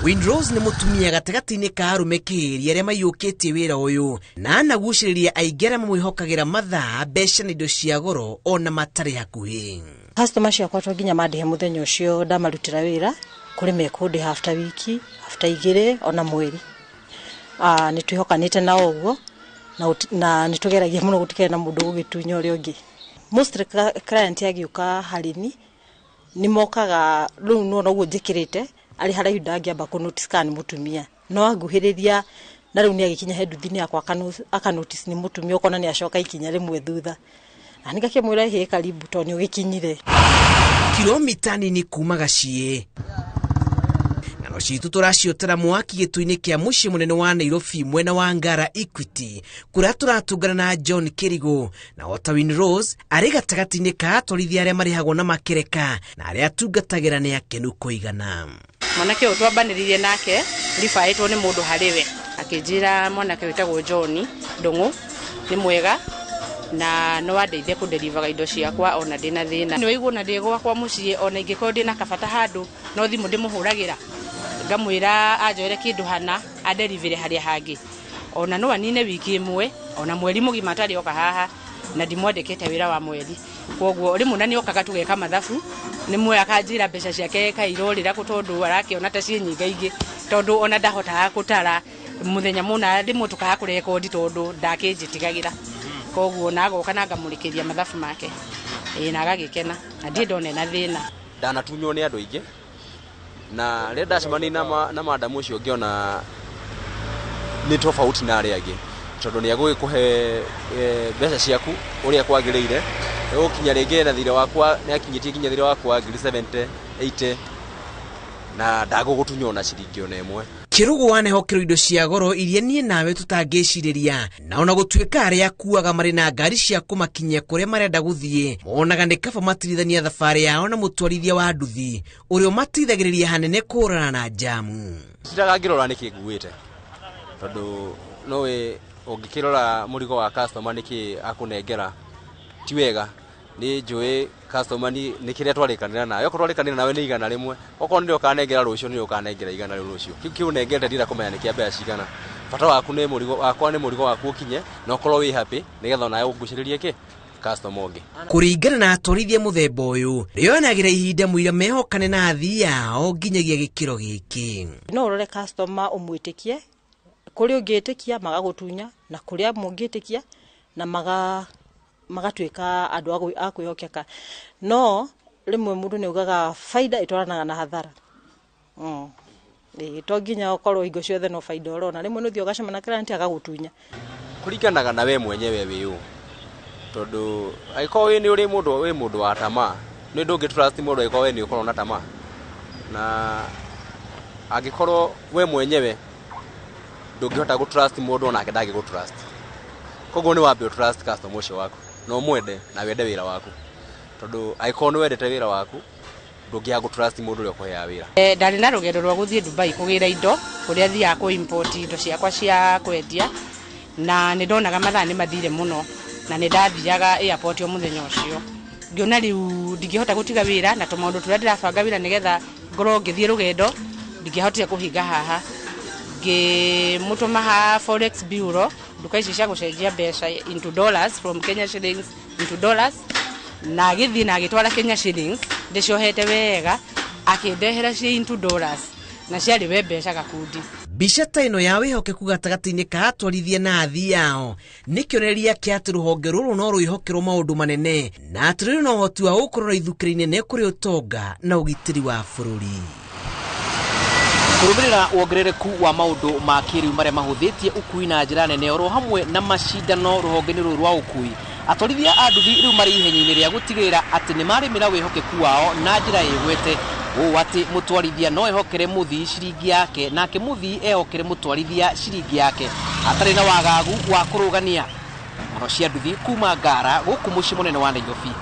Windrose nĩ mũtumia gatagatĩ-inĩ ka arũme kĩhĩri arĩa maiyũkĩtie wĩra ũyũ na anagucĩrĩria aingĩ arĩa mamwĩhokagĩra mathaa, mbeca na indo cia goro ona matarĩ hakuhĩ. Customer ciakwa to nginya mandĩhe mũthenya ũcio ndamarutĩra wĩra, kũrĩ mekũndĩha after wiki, after 2 ona mweri. Nĩ twĩhokanĩte nao ũguo na nĩ tũgeragia mũno gũtikagĩe na mũndũ ũgũgĩtunya ũrĩa ũngĩ. Most client agĩũka harĩ ni nĩ mokaga rĩu nĩwona ũguo njĩkĩrĩte arĩ haraihu ndangĩamba kũ notice kana nĩ mũtumia, no anguhĩrĩria na rĩu nĩ agĩkinya he nduthi-inĩ yakwa aka notice nĩ mũtumia, ũkona nĩ acoka ikinya rĩmwe thutha, na nĩ ngakĩmwĩra hĩ karibu tondũ nĩ ũgĩkinyire. Kilomita nini kuma Gaciĩ ng'ano citũ tũraciotera mwaki gĩtũ-inĩ kĩa mũciĩ mũnene wa Nairobi mwena wa Ngara Equity kũrĩa tũratũngana na John Kĩrigũ na ota Windrose arĩ gatagatĩ-inĩ ka atwarithia arĩa marĩhagwo na makereka na arĩa atungatagĩra nĩ akenu kũigana. Mwanake ũyũ twambanĩrĩirie nake ribaĩtwo nĩ mũndũ harĩ we, akĩnjĩra mwanake wĩtagwo John Ndung'u nĩ mwega na no andeithie kũnderivaga indo ciakwa ona ndĩna thĩna. Nĩ waigua ona ndĩ gwakwa mũciĩ ona ingĩkorwo ndĩna kabata handũ no thimũ ndĩmũhũragĩra ngamwĩra anjoere kĩndũ hana anderivĩre harĩa hangĩ, ona no anine wiki ĩmwe ona mweri mũgima atarĩ oka haha na ndimwandĩkĩte wĩra wa mweri. Koguo rĩmwe na nĩokaga tũgeka mathabu, nĩmwe akanjĩra mbeca ciake kairorĩra kũ tondũ arakĩona ta ciĩ nyingaingĩ, tondũ ona ndahotaga gũtara mũthenya mũna rĩmwe tũkaga kũrekondi tondũ ndakĩnjĩtigagĩra. Koguo na agoka na ngamũrĩkĩria mathabu make, na agagĩkena na ndirĩ ndona ena thĩna. Ndanatunywo nĩ andũ aingĩ na rĩrĩa ndacemania na madamu ũcio ngĩona nĩ tofauti na arĩa angĩ, tondũ nĩ agũgĩkũhe mbeca ciaku ũrĩa kwagĩrĩire, gũkinya rĩngĩ na thirĩ wakwa nĩ akinyĩtie nginya thirĩ wakwa ngiri 70 80 na ndagũgũtunywo na ciringi ona ĩmwe. Kĩrũgũ wanehokerwo indo cia goro iria niĩ nawe tũtangĩcirĩria, na ona gũtuĩka arĩa akuaga marĩ na ngari cia kũmakinyia kũrĩa marenda gũthiĩ monaga nĩ kaba matirithania thabarĩ yao na mũtwarithia wa nduthi ũrĩa ũmateithagĩrĩria hanene kũhũrana na njamu. Ndiraga ngĩrora nĩkĩ nguĩte, tondũ nowe ũngĩkĩrora mũrigo wa customer nĩkĩ akũnengera ti wega. Nĩ njũĩ customer nĩ kĩrĩa twarĩkanĩra nawe, okorwo twarĩkanĩra nawe nĩ 100, okorwo nĩ ũkanengera rũciũ nĩ ũkanengera 100 rũciũ, kĩu kĩũnengete ndira kũmenya nĩ kĩa mbeca cigana. Bata waku nĩ mũrigo wakwa nĩ mũrigo waku ũkinye na ũkorwo wĩ happy nĩgetha onawe ũgucĩrĩrie kĩ customer ũngĩ. Kũringana na atwarithia mũthemba ũyũ rĩonagĩra ihinda mũira mehokane na athii ao nginyagia gĩkĩro gĩkĩ. No ũrore customer ũmwĩtĩkie, kũrĩa ũngĩtĩkia magagũtunya na kũrĩa mũngĩtĩkia na magatuĩka andũ a kwĩhokeka. No rĩmwe mũndũ nĩ augaga faida ĩtwaranaga na hathara. To nginya ũkorwo hingo ciothe no faida ũrona, rĩmwe nĩ ũthiĩ ũgacemania na client agagũtunya. Kũringanaga na we mwenyewe wĩ ũ, tondũ angĩkorwo wĩ nĩ ũrĩ mũndũ wĩ mũndũ wa tamaa, nĩ ndũngĩ trust mũndũ angĩkorwo we nĩ ũkorwo na tamaa, na angĩkorwo we mwenyewe ndũngĩhota gũ trust mũndũ onake ndangĩgũ trust. Koguo nĩ wambe ũ trust customer ũcio waku na ũmwende na wende wĩra waku, tondũ angĩkorwo nĩ wendete wĩra waku ndũngĩaga gũ trust mũndũ ũrĩa ũkũheaga wĩra. Ndarĩ na rũgendo rwa gũthiĩ Dubai kũgĩra indo kũrĩa thiaga kũ import indo ciakwa cia kwendia, na nĩ ndonaga mathaa nĩ mathire mũno na nĩ ndathiaga airport o mũthenya ũcio. Ngĩona rĩu ndingĩhota gũtiga wĩra na tũmaũndũ tũrĩa ndĩrabanga wĩra nĩgetha ngorwo ngĩthiĩ rũgendo ndingĩahotire kũhinga haha. Ngĩmũtũma ha Forex Bureau, nduka ici cia gũcenjia mbeca into dollars, from Kenya shillings into dollars, na agĩthiĩ na agĩtwara Kenya shillings ndĩciohete wega, akĩndehera ciĩ into dollars na ciarĩ we mbeca gakundi. Mbica ta ĩno ya wĩhokeku gatagatĩ-inĩ ka atwarithia na athii ao nĩ kĩonereria kĩa atĩ rũhonge rũrũ no rwĩhokerwo maũndũ manene na atĩ rũrĩ na ũhoti wa gũkorwo na ithukĩro inene kũrĩ ũtonga na ũgitĩri wa bũrũri. Kũrũmĩrĩra wongerereku wa maũndũ ma kĩrĩu marĩa mahũthĩtie ũkui na njĩra nene oro hamwe na macindano rũhonge-inĩ rũrũ rwa ũkui, atwarithia a nduthi rĩu marĩ ihenya-inĩ rĩa gũtigĩrĩra atĩ nĩ marĩmĩra wĩhokeku wao na njĩra ĩgwete ũũ atĩ mũtwarithia no ehokere mũthii ciringi yake nake mũthii ehokere mũtwarithia ciringi yake hatarĩ na wagagu wa kũrũgania. Ng'ano cia nduthi kuma Ngara gũkũ mũciĩ mũnene wa Nairobi.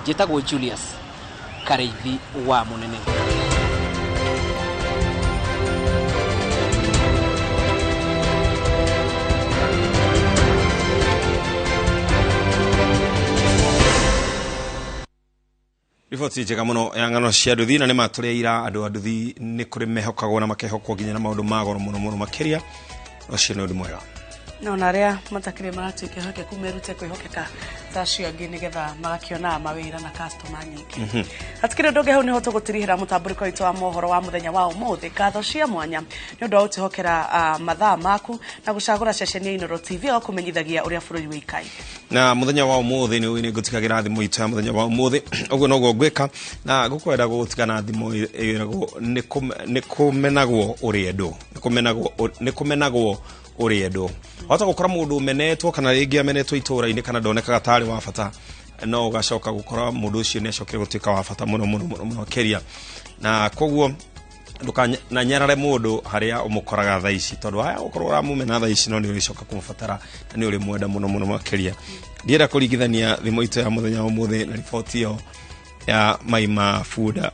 Njĩtagwo Julius Kareithi wa Mũnene. Riboti njega muno ya ng'ano cia nduthi, na nĩ matũrĩa ira andũ a nduthi nĩ kũrĩ mehokagwo na makehokwo nginya na maũndũ ma goro mũno mũno makĩria. Ũcio nĩ ũndũ mwega. Na ona arĩa matakĩrĩ maratuĩka ehokeku merute kwĩhokeka ta acio angĩ nĩgetha magakĩonaga mawĩra na customer nyingĩ. Hatikĩrĩ ũndũ ũngĩ, hau nĩho tũgũtirihĩra mũtambũrĩko witũ wa mohoro wa mũthenya wa ũmũthĩ. Ngatho cia mwanya nĩ ũndũ wa gũtwĩhokera mathaa maku na gũcagũra ceceni ya Inooro TV ya kũmenyithagia ũrĩa bũrũri wĩikaire. Na mũthenya wa ũmũthĩ nĩ ngũtigagĩra thimũ itũ ya mũthenya wa ũmũthĩ, ũguo noguo ngwĩka, na ngũkwenda gũtigana thimũ ĩragwo nĩ kũmenagwo ũrĩendwo, nĩ kũmenagwo ũrĩendwo. Wahota gũkora mũndũ ũmenetwo kana rĩngĩ amenetwo itũũra-inĩ kana ndonekaga tarĩ wa bata, no ũgacoka gũkora mũndũ ũcio nĩ acokire gũtuĩka wa bata mũno mũno mũno mũno makĩria. Na koguo ndũkananyarare mũndũ harĩa ũmũkoraga thaa ici, tondũ haya ũkorwo ũramũmena thaa ici no nĩ ũrĩcoka kũmũbatara na nĩ ũrĩmwenda mũno mũno makĩria. Ndienda kũringithania thimũ itũ ya mũthenya wa ũmũthĩ na riboti ĩyo ya Maima Bunda.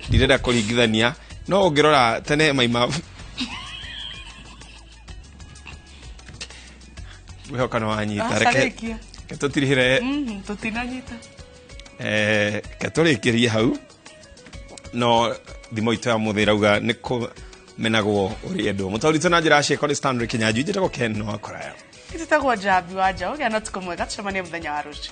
Ndirenda kũringithania, no ũngĩrora tene Maima ngwĩhoka nĩ wanyita. Reke tũtirihĩre, tũtinanyita, ke tũrĩkĩrie hau. No thimo itũ ya mũthĩ ĩrauga nĩ kũmenagwo ũrĩendwo. Mũtaũri witũ na njĩra ya ciĩko nĩ Stanley Kinyanjui, njĩtagwo Ken Wakoraya. Njĩtagwo Njambi wa Njaũ. Gĩa na ũtukũ mwega, tũcemanie mũthenya wa rũciũ.